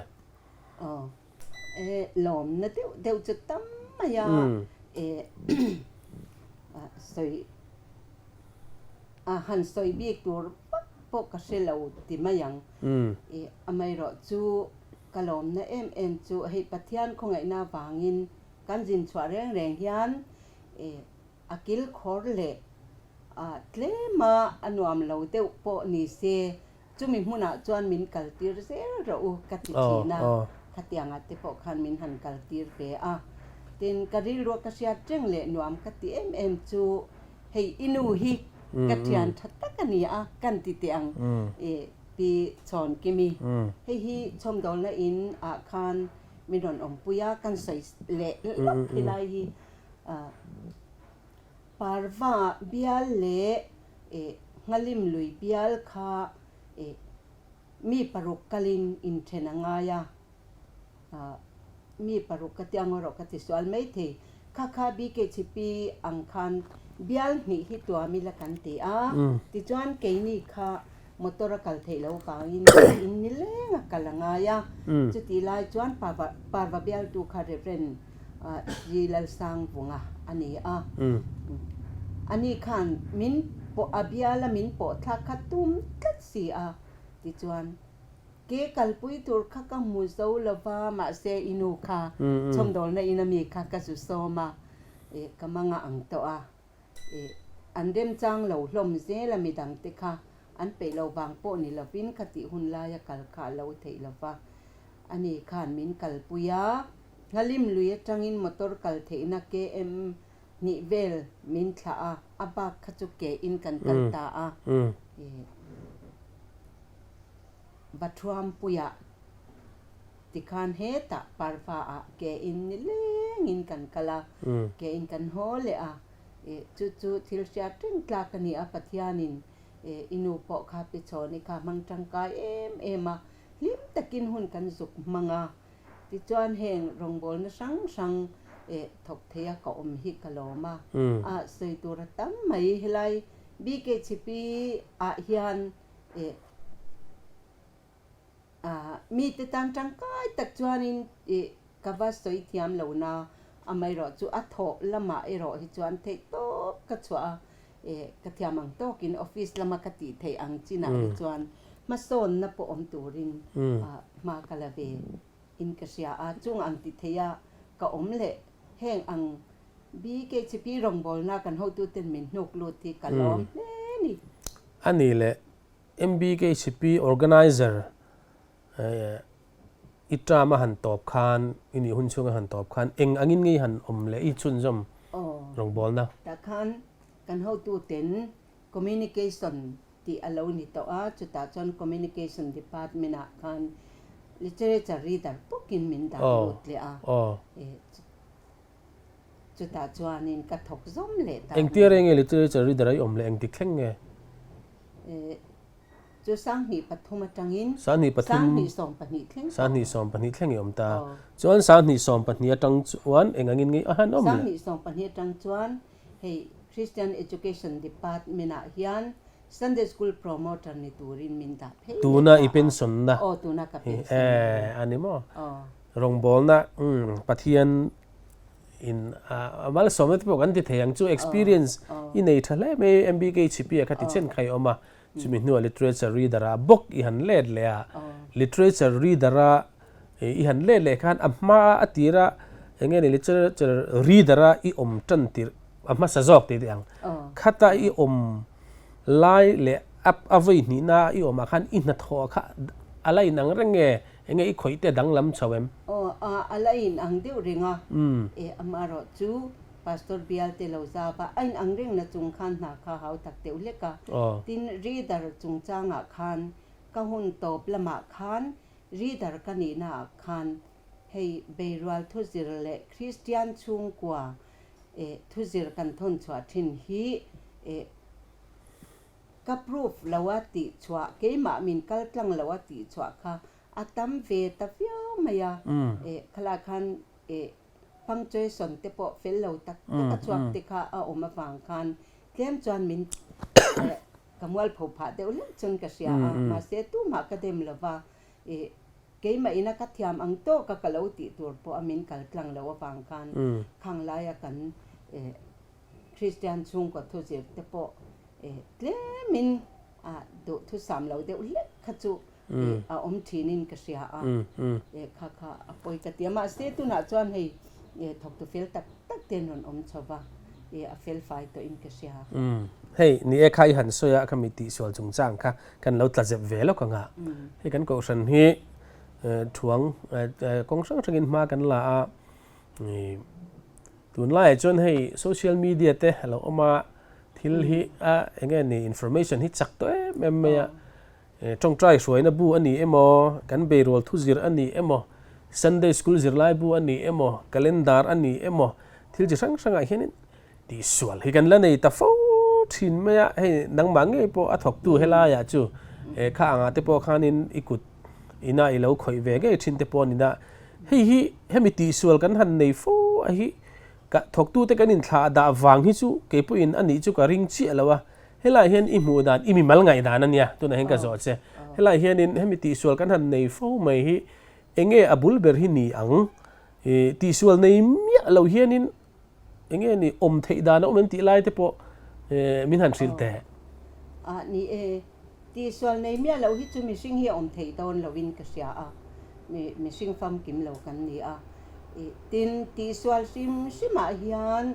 Aw, e lawmna deuh deuh chu tam mai a, e sawi a han sawi bik tur vak pawh ka hre lo ti mai ang. E amaherawh chu ka lawmna em em chu hei Pathian khawngaihna avangin kan zin chhuah reng reng hian e A kilkhawr leh a tlema a nuam lo deuh pawh ni se, chumi hmunah chuan min kaltir zel rawh u ka ti thin a, khatiangah te pawh khan min han kaltir ve a. Tin, ka rilrua ka hriat reng leh nuam ka ti em em chu hei i nu hi ka thian tha tak a ni a, kan ti teh ang i Pi Chhawnkimi. Hei hi chhawmdawlna in ah khan min rawn awmpui a, kan sawi leh lawk helai hi. Parva bial leh Nghalim lui bial kha mi paruk kalin inthen a ngai a. mi paruk ka tia ngaw rawh ka ti sual maithei. Kha kha BKHP ang khan bial hnih hi tuam ila kan ti a, tichuan keini kha motor a kal theih loh vangin in nileng a kal a ngai a, chutih lai chuan Parva Parva bialtu kha Rev. Sri Lalsangvunga a ni a, ani khan min pawh a biala min pawh thlak kha tum tlat si a, tichuan Ke kalpui tur kha ka hmu zo lo va, mahse i nu kha chhawmdawlna in a mi kha ka zu sawm a, ih ka manga ang tawh a, ih an remchang lo hlawm zel a midang te kha an peih lo vang pawh ni lovin ka tih hun laia kal kha a lo theih lo va, ani khan min kalpui a, Nghalim lui atangin motor kal theihna KM hnih vel min thlah a, a bak kha chu ke in kan kal ta a, ih. Vathuampuiah tikhan hetah Parva-ah ke in ni lengin kan kal a, ke in kan haw leh a, ih chu chu thil hriat reng tlak a ni a, Pathianin ih i nu pawh kha pi chhawni kha hmang tangkai em em a, hlim takin hun kan zuk hmang a, tichuan heng rawngbawlna hrang hrang ih thawk thei a ka awm hi ka lawm a, a sawi tur a tam mai helai BKHP ah hian ih ah mite tan tangkai tak chuanin ih ka va sawi thiam lo na amaherawh chu a thawh lamah erawh hi chuan theih tawp ka chhuah a ih ka thiam ang tawkin office lama ka tih theih ang chinah hi chuan hmasawnna pawh awm turin ah hma ka la ve in ka hria a chung ang ti thei a ka awm leh heng ang BKHP rawngbawlna kan hotuten min hnuk lut hi ka lawm hle ni. A ni leh MBKHP organizer i term a han tawp khan, i nih hun chhung a han tawp khan eng angin nge i han awm leh i chhunzawm rawngbawlna? Tah khan kan hotuten communication tih a lo ni tawh a, chutah chuan communication department ah khan literature reader bawkin min dah lut leh a. Chutah chuanin ka thawk zawm leh ta a ni. Engtia reng nge literature reader a i awm leh engtik thleng nge? Chu 2003 atangin 2012 thleng tawh. 2012 thleng i awm ta. Chuan 2012 atang chuan eng angin nge a han awm leh? 2012 atang chuan hei Christian Education Department ah hian Sunday School Promoter ni turin min dah phei leh ta a. Tuna i pension na. Aw tuna ka pension na. A ni maw? Rawngbawlna Pathian in a malsawmna te pawh kan ti thei ang chu experience i nei tha hle mai MBKHP ah kha ti chen kha i awm a chumi hnuah literature reader ah bawk i han let leh a literature reader a i han let leh khan a hma a tir a eng nge ni literature reader a i awm tan tirh a hmasa zawk tih teh ang khata i awm lai leh a vawi hnihna i awm ah khan i hnathawh kha a la inang reng nge Enge i khawih te danglam chho em? Aw, a a la in ang deuh reng a. E, amarawh chu Pastor bial te lo zau a, a in ang reng na chung khan hna kha hau tak deuh hlek a. Tin, reader chungchangah khan ka hun tawp lamah khan reader ka nihna ah khan hei Beirual thuzir leh Kristian chhungkua e thuzir kan thawn chhuah thin hi e Ka proof lo a tih chhuah, keimah min kal tlang lo a tih chhuah kha a tam ve ta viau mai a. Eh, khalai khan eh punctuation te pawh fel lo tak tak a chhuak te kha a awm avang khan tlem chuan min eh ka mualpho phah deuh hlek chuan ka hria a, mahse tumah ka dem lo va, eh keimah ina ka thiam ang tawk a ka lo tih tur pawh a min kal tlang lo avang khan khang laia kan eh Kristian chhungkaw thuzir te pawh tlemin duhthusam lo deuh hlek kha chu a awm thinin ka hria a, kha kha a pawi ka ti a. Mahse tunah chuan hei thawktu fel tak tak te an rawn awm chho va, a fel fai tawhin ka hria. Hei ni e kha i han sawi a, khami tihsual chungchang kha kan lo tla zep ve lawk ang a. Hei kan kohhran hi thuang kawng hrang hrangin hma kan la a, Tunlaiah chuan hei social media te a lo awm a, thil hi a eng nge ni information hi chak tawh em em mai a, tawngtai hruaina bu a ni emaw, kan beirual thuzir a ni emaw, Sunday school zirlai bu a ni emaw, calendar a ni emaw, thil chi hrang hrangah hianin tihsual hi kan la nei ta fo thin mai a, hei nangmah ngei pawh a thawktu helaiah chu kha angah te pawh khanin i kut ina i lo khawih ve ngei thin te pawh a ni na. Hei hi hemi tihsual kan han nei fo a hi ka thawktute kan inthlah dah vang hi chu kei pawhin a nih chu ka ring chiah lo a. Helaiah hian i hmuh dan, i mimal ngaihdan a nia, tunah hian ka zawh che. Helaiah hianin hemi tihsual kan han nei fo mai hi enge a bul ber hi ni ang? Tihsual nei miah lo hianin enge ni awm theih dan a awm em tih lai te pawh min han hrilh teh. Ah ni e, tihsual nei miah loh hi chu mihring hi a awm theih dawn loin ka hria a, mihring famkim lo kan ni a. Tin, tihsual hrim hrimah hian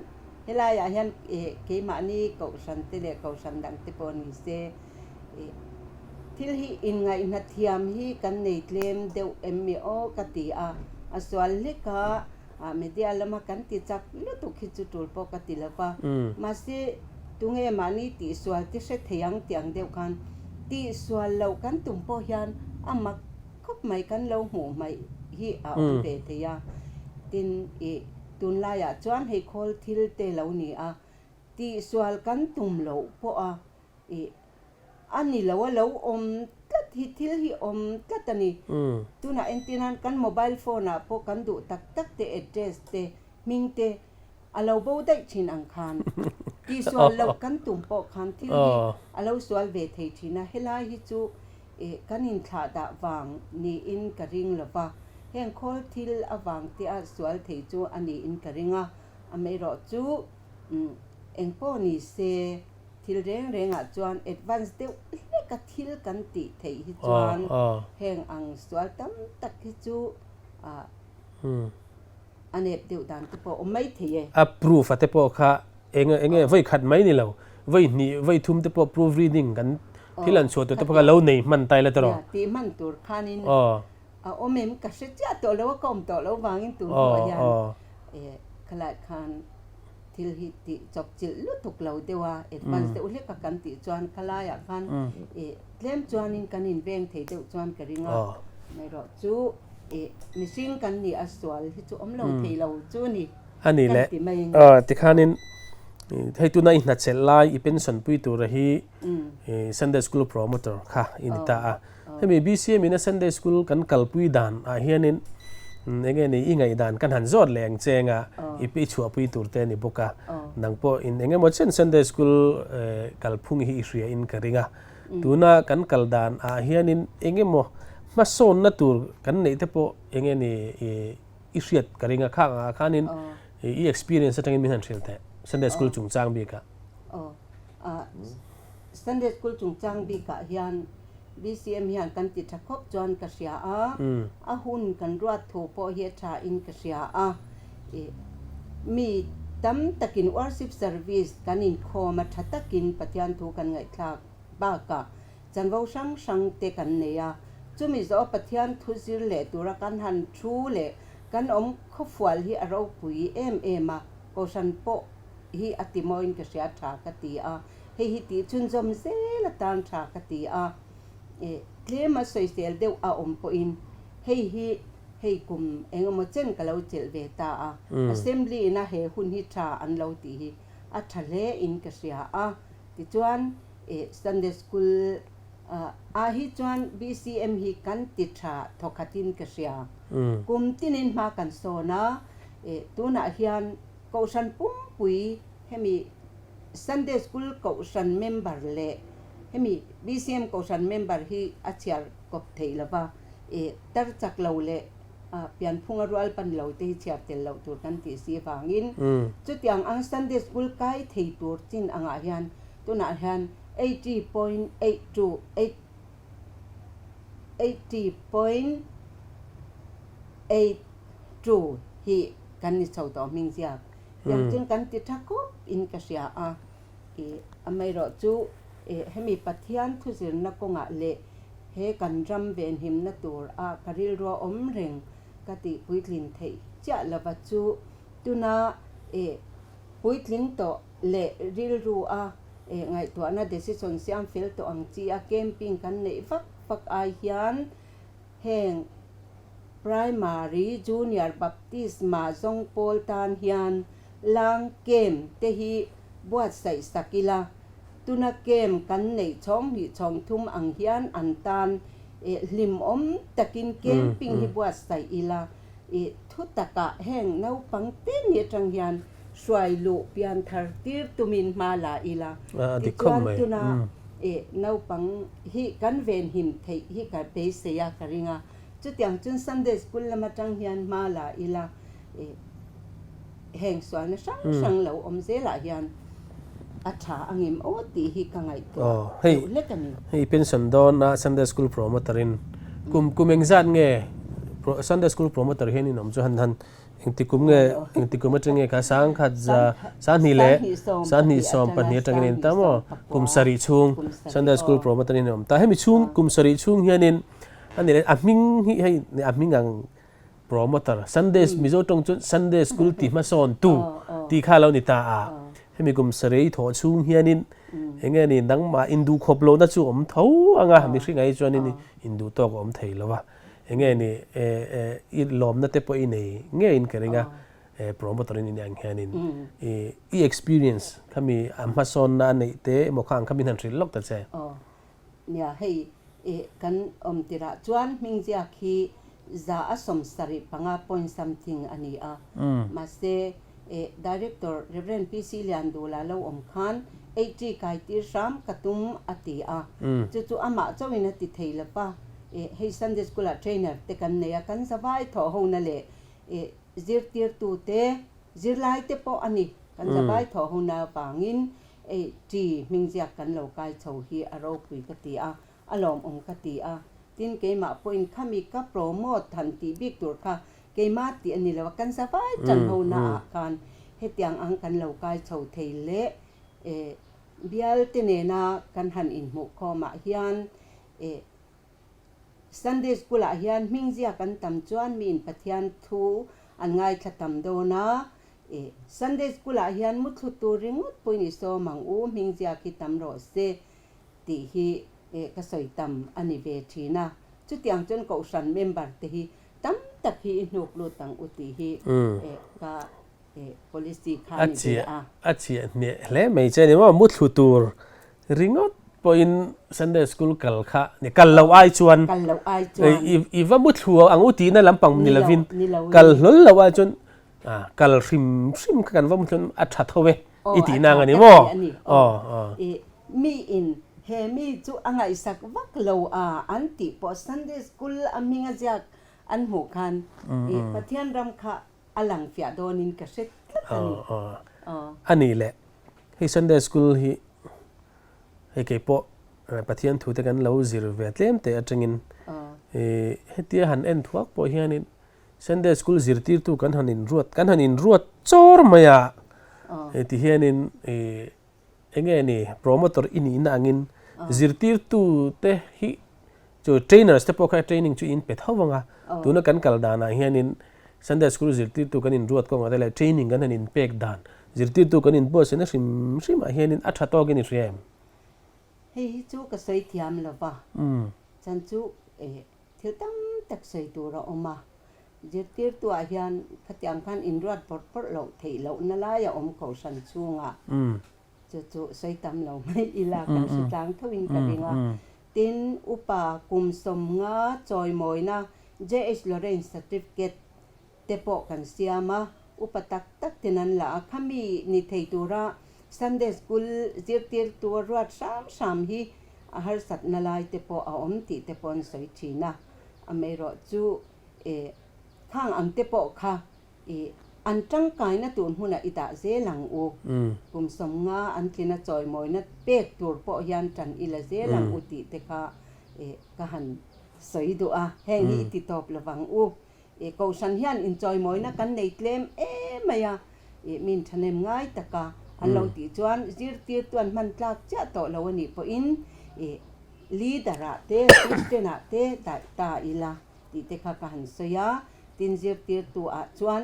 helaiah hian keimahni kohhran te leh kohhran dang te pawh ni se, thil hi inngaihna thiam hi kan nei tlem deuh em mi aw ka ti a, a sual hlek a. Media lama kan ti chak lutuk hi chu tul pawh ka ti lo va, mahse tunge mahni tihsual te hre thei ang tih ang deuh khan tihsual loh kan tum pawh hian a mak khawp mai kan lo hmuh hmaih hi a awm ve thei a. Tin, ih tunlaiah chuan hei khawl thil te lo ni a, tihsual kan tum loh pawh a ih A ni lo, a lo awm tlat hi, thil hi awm tlat a ni. Tunah entir nan kan mobile phone ah pawh kan duh tak tak te address te, hming te a lo bo daih thin ang khan. Tihsual loh kan tum pawh khan thil hi a lo sual ve thei thin a, helai hi chu kan inthlah dah vang niin ka ring lo va, heng khawl thil avang te a sual thei chu a niin ka ring a, amaherawhchu engpawh ni se. Thil reng rengah chuan advance deuh hleka thil kan tih theih hi chuan heng ang sual tam tak hi chu a nep deuh dan te pawh a awm mai thei e. A proof a te pawh kha eng enge vawi khat mai ni lo, vawi hnih vawi thum te pawh proof reading kan thil an chhuah tur te pawh kha lo nei hman ta ila tawh. Nia, tih hman tur khanin a awm em ka hre chiah tawh lo a, ka awm tawh lo vangin tun hnuah hian khalai khan Thil hi tih chawp chilh lutuk lo deuh a, advance deuh hlek a kan tih chuan khalaiah khan ih tlem chuanin kan inveng thei deuh chuan ka ring a, amaherawh chu ih mihring kan nih a sual hi chu awm lo thei lo chu ni A ni kan le, ti mai ang. Tikhanin hei tuna i hnachelh lai i pension pui tura hi Sunday School promoter kha i ni ta a. Hemi BCM ina Sunday School kan kalpui dan ah hianin enge ni i ngaihdan kan han zawt leh ang che anga i pi chhuahpui tur te a ni bawk a. Nang pawh in engemaw chen Sunday School kalphung hi i hria in ka ring a. Tuna kan kal dan ah hianin engemaw hmasawnna tur kan neih te pawh enge ni i hriat ka ring a. Khang ah khanin i experience atangin min han hrilh teh Sunday School chungchang bikah. Sunday School chungchang bikah hian BCM hian kan ti tha khawp chuan ka hria a, a hun kan ruat thu pawh hi a tha in ka hria a. Mi tam takin worship service kan inkhawm a tha takin Pathian thu kan ngaihthlak bakah chanvo hrang hrang te kan nei a. Chumi zawh a Pathian thu zir leh tura kan han thu leh kan awm khawfual hi a ropui em em a, Kohhran pawh hi a ti mawiin ka hria tha ka ti a, hei hi tih chhunzawm zel atan tha ka ti a, eh tlem a sawisel deuh a awm pawhin hei hi hei kum eng emaw chen ka lo chelh ve ta a, Assembly ina he hun hi tha an lo tih hi a tha hle in ka hria a, tichuan eh Sunday School ah hi chuan BCM hi kan ti tha thawkhatin ka hria, kum tinin hma kan sawn a, eh tunah hian Kohhran pumpui hemi Sunday School Kohhran member leh hemi BCM Kohhran member hi a chhiar kawp theih lo va, ih tar chak lo leh pianphunga rual pan lo te hi chhiar tel loh tur kan tih si avangin chutiang ang Sunday School kai thei tur chin angah hian tunah hian 80.82 80.82 hi kan ni chho tawh hming ziak. Tiang chuan kan ti tha khawp in ka hria a, ih amaherawh chu ih hemi Pathian thuzirna kawngah leh he kan ram venhimna tur a ka rilrua awm reng ka tih puitlin theih chiah lova chu tuna ih puitling tawh leh rilru a ih ngaihtuahna decision siam fel tawh ang chi a camping kan neih vak vak ai hian Heng Primary Junior Baptist mahzawng pawl tan hian lang camp te hi buatsaih sak ila, tuna camp kan neih chhawng hnih chhawng thum ang hian an tan hlimawm takin camping hi buatsaih ila. I thu takah heng naupang te ni atang hian hruai luh pian thar tir tumin hma la ila. Tichuan tuna i naupang hi kan venhim theih hi ka beisei a ka ring a. Chutiang chun Sunday School lam atang hian hma la ila i heng sualna hrang hrang lo awm zelah hian a tha angem aw tih hi ka ngaihtuah deuh hlek a ni. Hei pension dawn a Sunday School promoter in kum kum engzat nge Sunday School promoter hian in awm chu han han engti kum nge engti kum atang nge kha sangkhat za sanghnih leh sanghnih 12 atangin in ta maw kum sarih chhung Sunday School promoter in awm ta hemi chhung kum sarih chhung hianin ani leh a hming hi hei a hming ang Promoter, Sunday Mizo tawng chuan Sunday School ti hmasawn tu tih kha a lo ni ta a. Hemi kum sarei thawh chhung hianin eng nge ni nangmah induh khawp lohna chu awm tho ang a, mihring ai chuanin induh tawk a awm thei lo a. Eng nge ni i lawmna te pawh i nei ngeiin ka ring a, promoter in i ang hianin i experience khami a hmasawnna a neih te emaw kha ang kha min han hrilh lawk ta che. Nia, hei i kan awm tirah chuan hming ziak hi 175 point something a ni a. Mahse, i Director Rev. PC Liandula lo awm khan 80 kai tir hram ka tum a ti a. Chu chu amah chauhin a ti thei lo va. I hei Sunday School ah trainer te kan nei a, kan zavai thawh hona leh i zirtirtute, zirlaite pawh a ni. Kan zavai thawh hona vangin Ei, ṭi hming ziak kan lo kai chho hi a ropui ka ti a, a lawmawm ka ti a. Tin, keimah pawhin khami ka promote han tih bik tur kha keimah tih a ni lo a, kan zavai ṭan ho naah khan hetiang ang kan lo kai chho thei leh e bial te nena kan han inhmuh khawmah hian e Sunday School ah hian hming ziak an tam chuan miin Pathian thu an ngaithla tam dawn a, E, Sunday School ah hian muthlu tur ringawt pawhin i sawm ang u, hming ziak hi tam rawh se tih hi e ka sawi tam a ni ve thin a. Chutiang chuan Kohhran member te hi tam tak hi i hnuk lut ang u tih hi e ka e policy kha a ni ve a. A chiah hneh hle mai che ni maw, muthlu tur ringawt pawhin Sunday School kal kha ni kal loh ai chuan Kal loh ai chuan i va muthlu ang u tihna lampang ni lovin kal hlawl loh ai chuan A, kal hrim hrim kha kan va hmu a tha tho e i tih nang a ni maw? Aw, aw. I mi in he mi chu a ngaihsak vak lo a an tih pawh Sunday school a hming a ziak an hmuh khan i Pathian ram kha a lang fiah dawnin ka hre tlat a ni. Aw, aw. A nih leh, hei Sunday school hi hei kei pawh Pathian thu te kan lo zir ve tlem teh atangin i hetia han en thuak pawh hianin Sunday School zirtirtu kan han inruat, kan han inruat chawr mai a, ti hianin eng nge ni promoter i nihna angin zirtirtu te hi chu trainers te pawh kha training chu in pe tho vang a, tuna kan kal danah hianin Sunday School zirtirtu kan inruat kawngah te leh training kan han inpek dan zirtirtu kan inbuatsaihna hrim hrimah hianin a tha tawkin i hria em? Hei hi chu ka sawi thiam lo va, chan chu Thil tam tak sawi tur a awm a, zirtirtuah hian khatiang khan inruat bawrh bawrh loh theih lohna lai a awm kohhran chhungah chu chu sawi tam lo mai ila kan hre tlang thoin ka ring a. Tin, upa kum 50 chawimawina JH Lawrence Certificate te pawh kan siam a, upa tak tak ten an la a, khami ni thei tura Sunday School zirtirtu a ruat hram hram hi a harsatna lai te pawh a awm tih te pawh an sawi thin a, amaherawh chu e khang ang te pawh kha i an tangkaina tur hmunah i dah zel ang u, kum 50 an tlina chawimawina pek tur pawh hian tan i la zel ang u tih te kha e ka han sawi duh a, heng hi i ti tawp lovang u. I Kohhran hian inchawimawina kan nei tlem em mai a, i min thahnem ngai taka an lo tih chuan zirtirtu an hman tlak chiah tawh lo a nih pawhin i leader ah te assistant ah te daih ta ila tih te kha ka han sawi a, tin zirtirtu ah chuan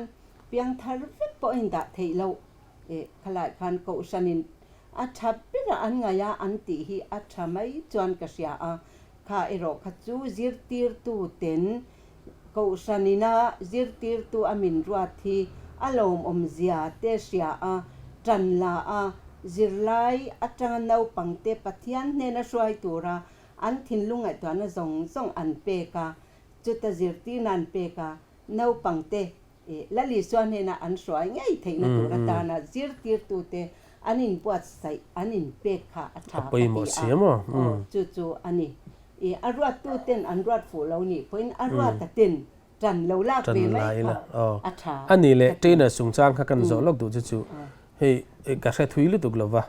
piangthar vek pawh a indah theih loh i khalai khan Kohhranin a tha ber a an ngaih a an tih hi a tha mai chuan ka hria a, kha erawh kha chu zirtirtu ten Kohhran ina zirtirtu a min ruat hi a lawmawmzia te hria a, tan la a, zirlai atanga naupangte Pathian hnena hruai tura an thinlung ngaihtuahna zawng zawng an pek a, chuta zirtirna an pek a. Naupangte Lal Isua hnena an hruai ngei theihna tur atana zirtirtute an inbuatsaih, an inpek kha a tha ka ti a. Aw, chu chu a ni. A ruattuten an ruat fuh lo nih pawhin a ruata ten Ṭan lo lak ve mai kha a ṭha. A ni leh trainer chungchang kha kan zawh lawk duh chu chu hei ka hre thui lutuk lo va.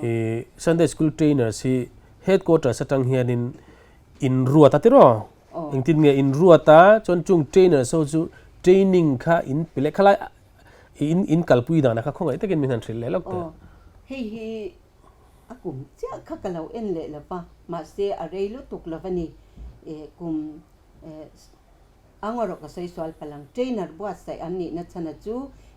I Sunday school trainers hi headquarters atang hianin in ruat a tiraw? Engtin nge in ruat a chuan chung trainers ho chu training kha in pe leh khalai in in kalpui dan a kha khawngaih takin min han hrilh leh lawk teh. Hei hi a kum chiah kha ka lo en leh lo va mahse a rei lutuk lo va ni. Kum Ang erawh ka sawi sual palh ang. Trainer buatsaih an nihna chhana chu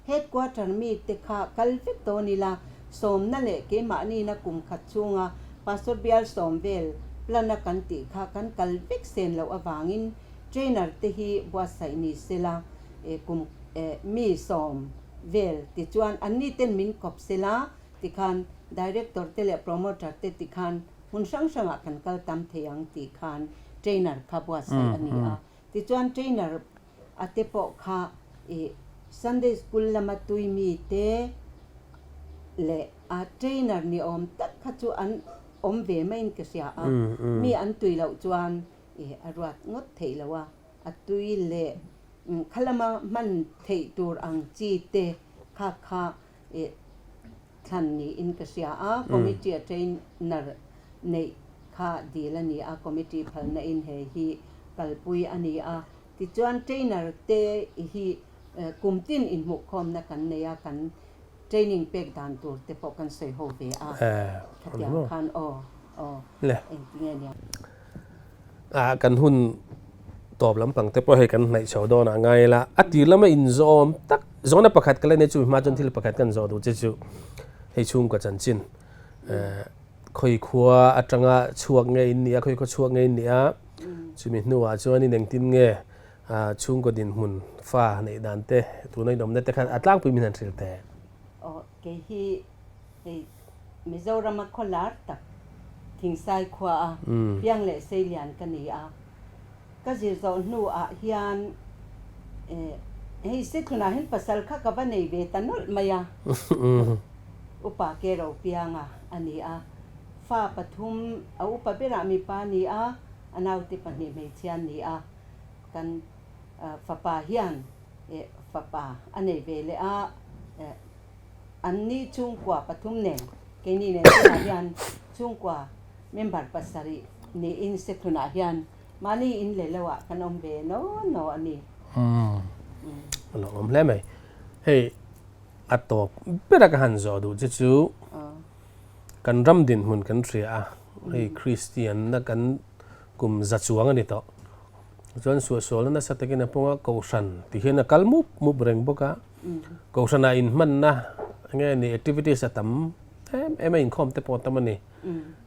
Headquarter mite kha kal vek dawn ila, sawmna leh keimahniina kum khat chhunga Pastor bial sawm vel plan a kan tih kha kan kal vek sen loh avangin trainer te hi buatsaih ni sela kum mi sawm vel tichuan anni ten min kawp sela tikhan Director te leh Promoter te tikhan Hmun hrang hrangah kan kal tam thei ang tih khan trainer kha buatsaih a ni a. Tichuan trainer a te pawh kha ih Sunday school lama tui mi te leh a trainer ni awm tak kha chu an awm ve maiin ka hria a. Mi an tui loh chuan ih a ruat ngawt theih lo a, a tui leh kha lama hman theih tur ang chi te kha kha ih thlan niin ka hria a, committee a trainer neih kha dil a ni a, committee phalna in he hi kalpui a ni a, tichuan trainer te hi kum tin inhmuhkhawmna kan nei a, kan training pek dan tur te pawh kan sawi ho ve a, khatiang khan aw aw engtinge nia. A kan hun tawp lampang te pawh hei kan hnaih chho dawn ah ngai ila a tir lama inzawm tak zawhna pakhat ka la nei chu hma chuan thil pakhat kan zawh duh che chu hei chhungkaw chanchin eh khawi khua atanga chhuak nge in nih a khawi khua chhuak nge in nih a chumi hnuah chuanin engtin nge ah chhungkaw dinhmun fa neih dan te tuna inawmna te khan a tlangpui min han hrilh teh. Aw kei hi hei Mizorama khaw lar tak Thingsai khua a piang leh seilian ka ni a. Ka zir zawh hnu ah hian hei Sethlunah hian pasal kha ka va nei ve ta nawlh mai a. Upa ke ro pianga a ni a. Fa pathum a upa berah mipa a ni a, a naute pahnih hmeichhia an ni a. Kan fapa hian fapa a nei ve leh a. An ni chhungkua pathum nen keini nen tunah hian chhungkua member pasarih niin Sethlunah hian mahni in leh loah kan awm ve no no a ni. Umm a lo awm hle mai. Hei a tawp bera ka han zawh duh che chu kan ram dinhmun kan hria a, hei Kristian na kan kum za chuang a ni tawh. Chuan suahsualna nasa takin a pawng a, Kohhran ti hian a kal mup mup reng bawk a. Kohhranah inhmanna enge ni activities a tam em em a inkhawm te pawh a tam a ni.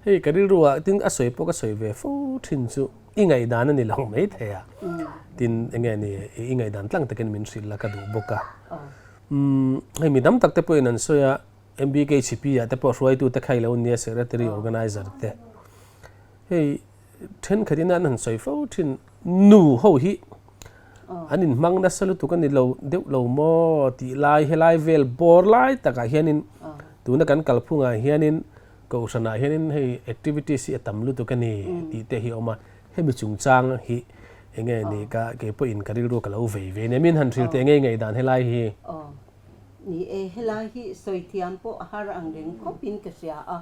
Hei ka rilruah tin a sawi pawh ka sawi ve fo thin chu i ngaihdan a ni lo mai thei a. Tin enge ni i ngaihdan tlang takin min hrilh la ka duh bawk a. Umm hei mi dam tak te pawhin an sawi a MBKHP ah te pawh hruaitu te kha i lo nia secretary organizer te. Hei thenkhatin an han sawi fo thin nu ho hi an inhmang nasa lutuk a ni lo deuh lo maw tih lai helai vel bawr lai takah hianin tuna kan kalphungah hianin kohhranah hianin hei activities hi a tam lutuk a ni tih te hi a awm a hemi chungchang hi enge ni ka keipawhin ka rilru ka lo vei ve nia min han hrilh teh ngei ngei dan helai hi. Aw ni e helai hi sawi thiam pawh a har ang reng khawpin ka hria a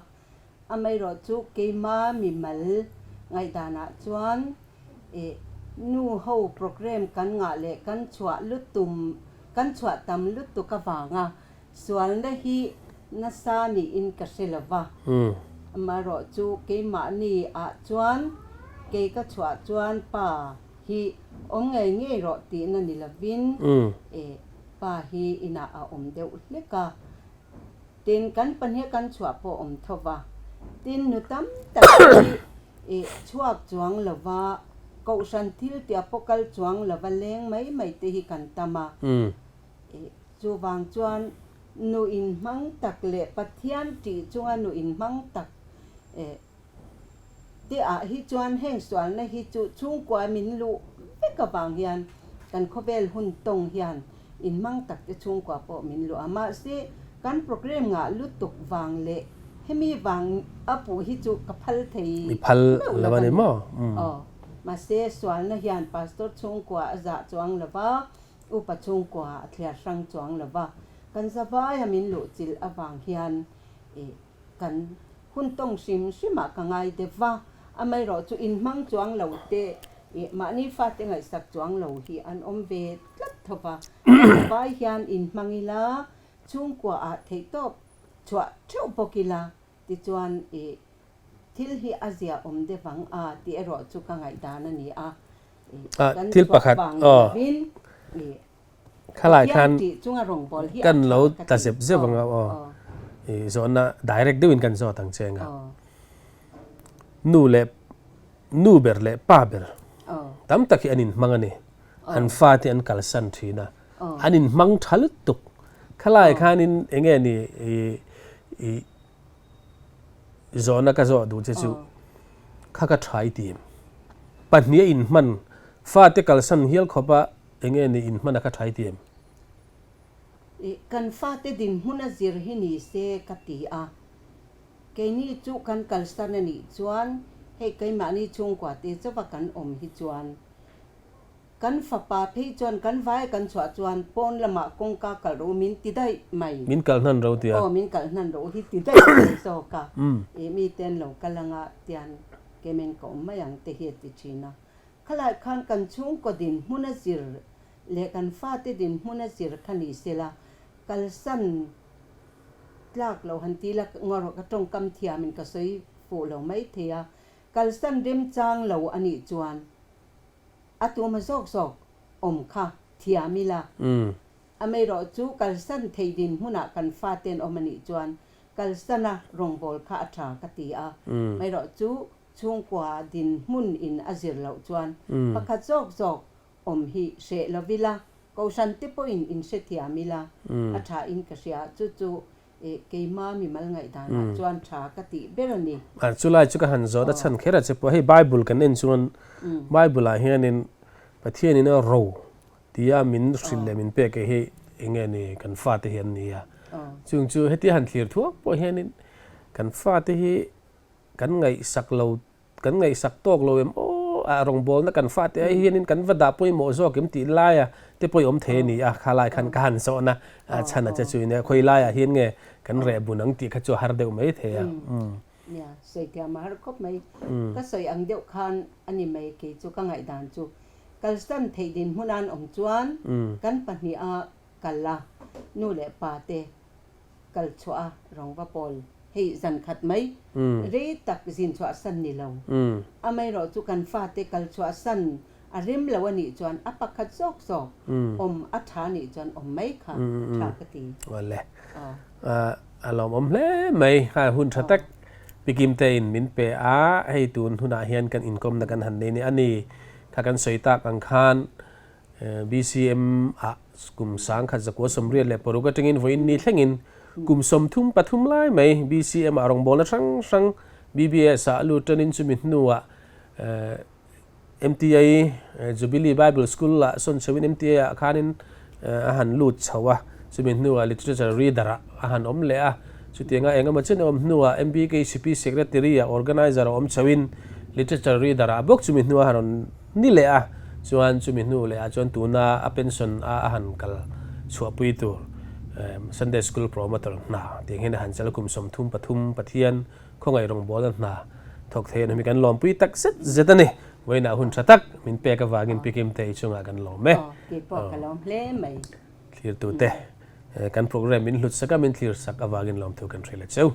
Amaherawh chu keima mimal ngaihdanah chuan ih nu ho programme kan ngah leh kan chhuah lutum kan chhuah tam lutuk avanga sualna hi nasa niin ka hre lo va. Amaherawh chu keimahni ah chuan kei ka chhuah chuan pa hi awm ngei ngei rawh tihna ni lovin ih pa hi inah a awm deuh hlek a. Tin, kan pahnih kan chhuah pawh awm tho va. Tin, nu tam tak hi ih chhuak chuang lova, kohhran thil tia pawh kal chuang lova leng mai mai te hi kan tam a. Ih chuvang chuan nu inhmang tak leh Pathian tih chunga nu inhmang tak ih te ah hi chuan heng sualna hi chu chhungkua min luh vek avang hian. Kan khawvel hun tawng hian inhmang tak te chhungkua pawh min luah a, mahse kan programme ngah lutuk vang leh hemi vang a puh hi chu ka phal thei I phal meuh lo lo a a ni ni. maw? Aw, mahse sualna hian pastor chhungkua a zah chuang lo va, upa chhungkua a thliar hrang chuang lo va, kan zavaia min luhchilh avang hian ih Kan hun tawng hrim hrimah ka ngai deuh va, amaherawhchu inhmang chuang lo te ih mahni fate ngaihsak chuang lo hi an awm ve tlat tho va. Kan zavai hian inhmang ila, chhungkua ah theihtawp chhuah theuh bawk ila, tichuan ih thil hi a zia awm deuh ang a tih erawh chu ka ngaihdan a ni a. Ih kan Thil chhuah pakhat vang aw. lovin ih Khalai khan kan lo ta zep zep ang a aw. I zawhna direct deuhin kan zawt ang che anga. Nu leh nu ber leh pa ber tam tak hi an inhmang a ni. An fate an kalsan thin a. An inhmang tha lutuk. Khalai khanin enge ni i i Zawhna ka zawh duh che chu kha ka tha i ti em? Pahnih a inhman, fate kalsan hial khawpa enge ni inhman a ka tha i ti em? Ih, kan fate dinhmun a zir hi ni se ka ti a. Keini chu kan kalsan a nih chuan hei keimahni chhungkua te chauha kan awm hi chuan Kan fapa phei chuan kan vai kan chhuah chuan pawn lamah kawngka kalh rawh u min ti daih mai. Min kalh hnan ro tia. Aw min kalh hnan rawh u hi ti daih mai zawk a. Ih mi te an lo kal anga tian kemen ka awm mai ang te hi a ti thin a. Khalai khan kan chhungkaw dinhmun a zir leh kan fate dinhmun a zir kha ni sela kalsan tlak lo han ti ila ngarawh ka tawngkam thiamin ka sawi fuh lo mai thei a. Kalsan remchang lo a nih chuan A tuma zawk zawk awm kha thiam ila. Amaherawh chu kalsan thei dinhmunah kan fate an awm a nih chuan kalsana rawngbâwl kha a ṭha ka ti a. Amaherawh chu chhungkua dinhmun in a zir loh chuan pakhat zawk zawk awm hi hreh lo ila, kohhran te pawhin in hrethiam ila a ṭha in ka hria. Chu chu Eh, keima mimal ngaihdanah chuan tha ka tih ber a ni. A, chulai chu ka han zawt a chhan kher a che pawh hei Bible kan en chuan Bible ah hianin Pathianin a ro tia min hrilh leh min pek hi eng nge ni kan fate hi an ni a. Chung chu hetia han thlir thuak pawh hianin kan fate hi kan ngaihsak lo Kan ngaihsak tawk lo em aw, a rawngbawlna kan fate ai hianin kan va dah pawimawh zawk em tih laia te pawh i awm thei a ni a, kha lai khan ka han zawhna chhan a che chu nia, khawi laiah hian nge kan reh bun ang tih kha chu a har deuh mai thei a. Nia, sawi thiam a har khawp mai. Ka sawi ang deuh khan a ni mai kei chu ka ngaihdan chu. Kalsan theih dinhmun an awm chuan kan pahniha kal a, nu leh pa te kal chhuah a rawng va pawl hei zan khat mai rei tak zin chhuah san ni lo. Amaherawh chu kan fate kal chhuah san a rem lo a nih chuan a pakhat zawk zawk awm a tha a nih chuan awm mai kha tha ka ti. Awle a lawmawm hle mai kha hun tha tak Pikim te in min pe a hei tun hunah hian kan inkawmna kan han nei a ni kha kan sawi tak ang khan BCM ah kum 1986 atangin vawiin ni thlengin kum 33 lai mai BCM ah rawngbawlna hrang hrang BBS ah lut tanin chumi hnuah MTA Jubilee Bible School ah sawn chhoin MTA ah khanin a han lut chho a, chumi hnuah Literature Reader ah a han awm leh a, chutianga engemaw chen a awm hnuah MBKCP Secretary ah Organizer a awm chhoin Literature Reader ah bawk chumi hnuah a han rawn Ni leh a, chuan chumi hnu leh ah chuan tuna a pension a a han kal chhuahpui tur Sunday School Promoter hna tiang hian a han chal kum 33 Pathian khawngaih rawngbawlna hna thawk thei an awm hi kan lawmpui tak zet zet a ni. Vawiinah hun tha tak min pek avangin Pi Kimte i chungah kan lawm e. Aw, kei pawh ka lawm hle mai. Thlirtute kan program min hlut sak a, min thlir sak avangin lawmthu kan hrilh a cheu.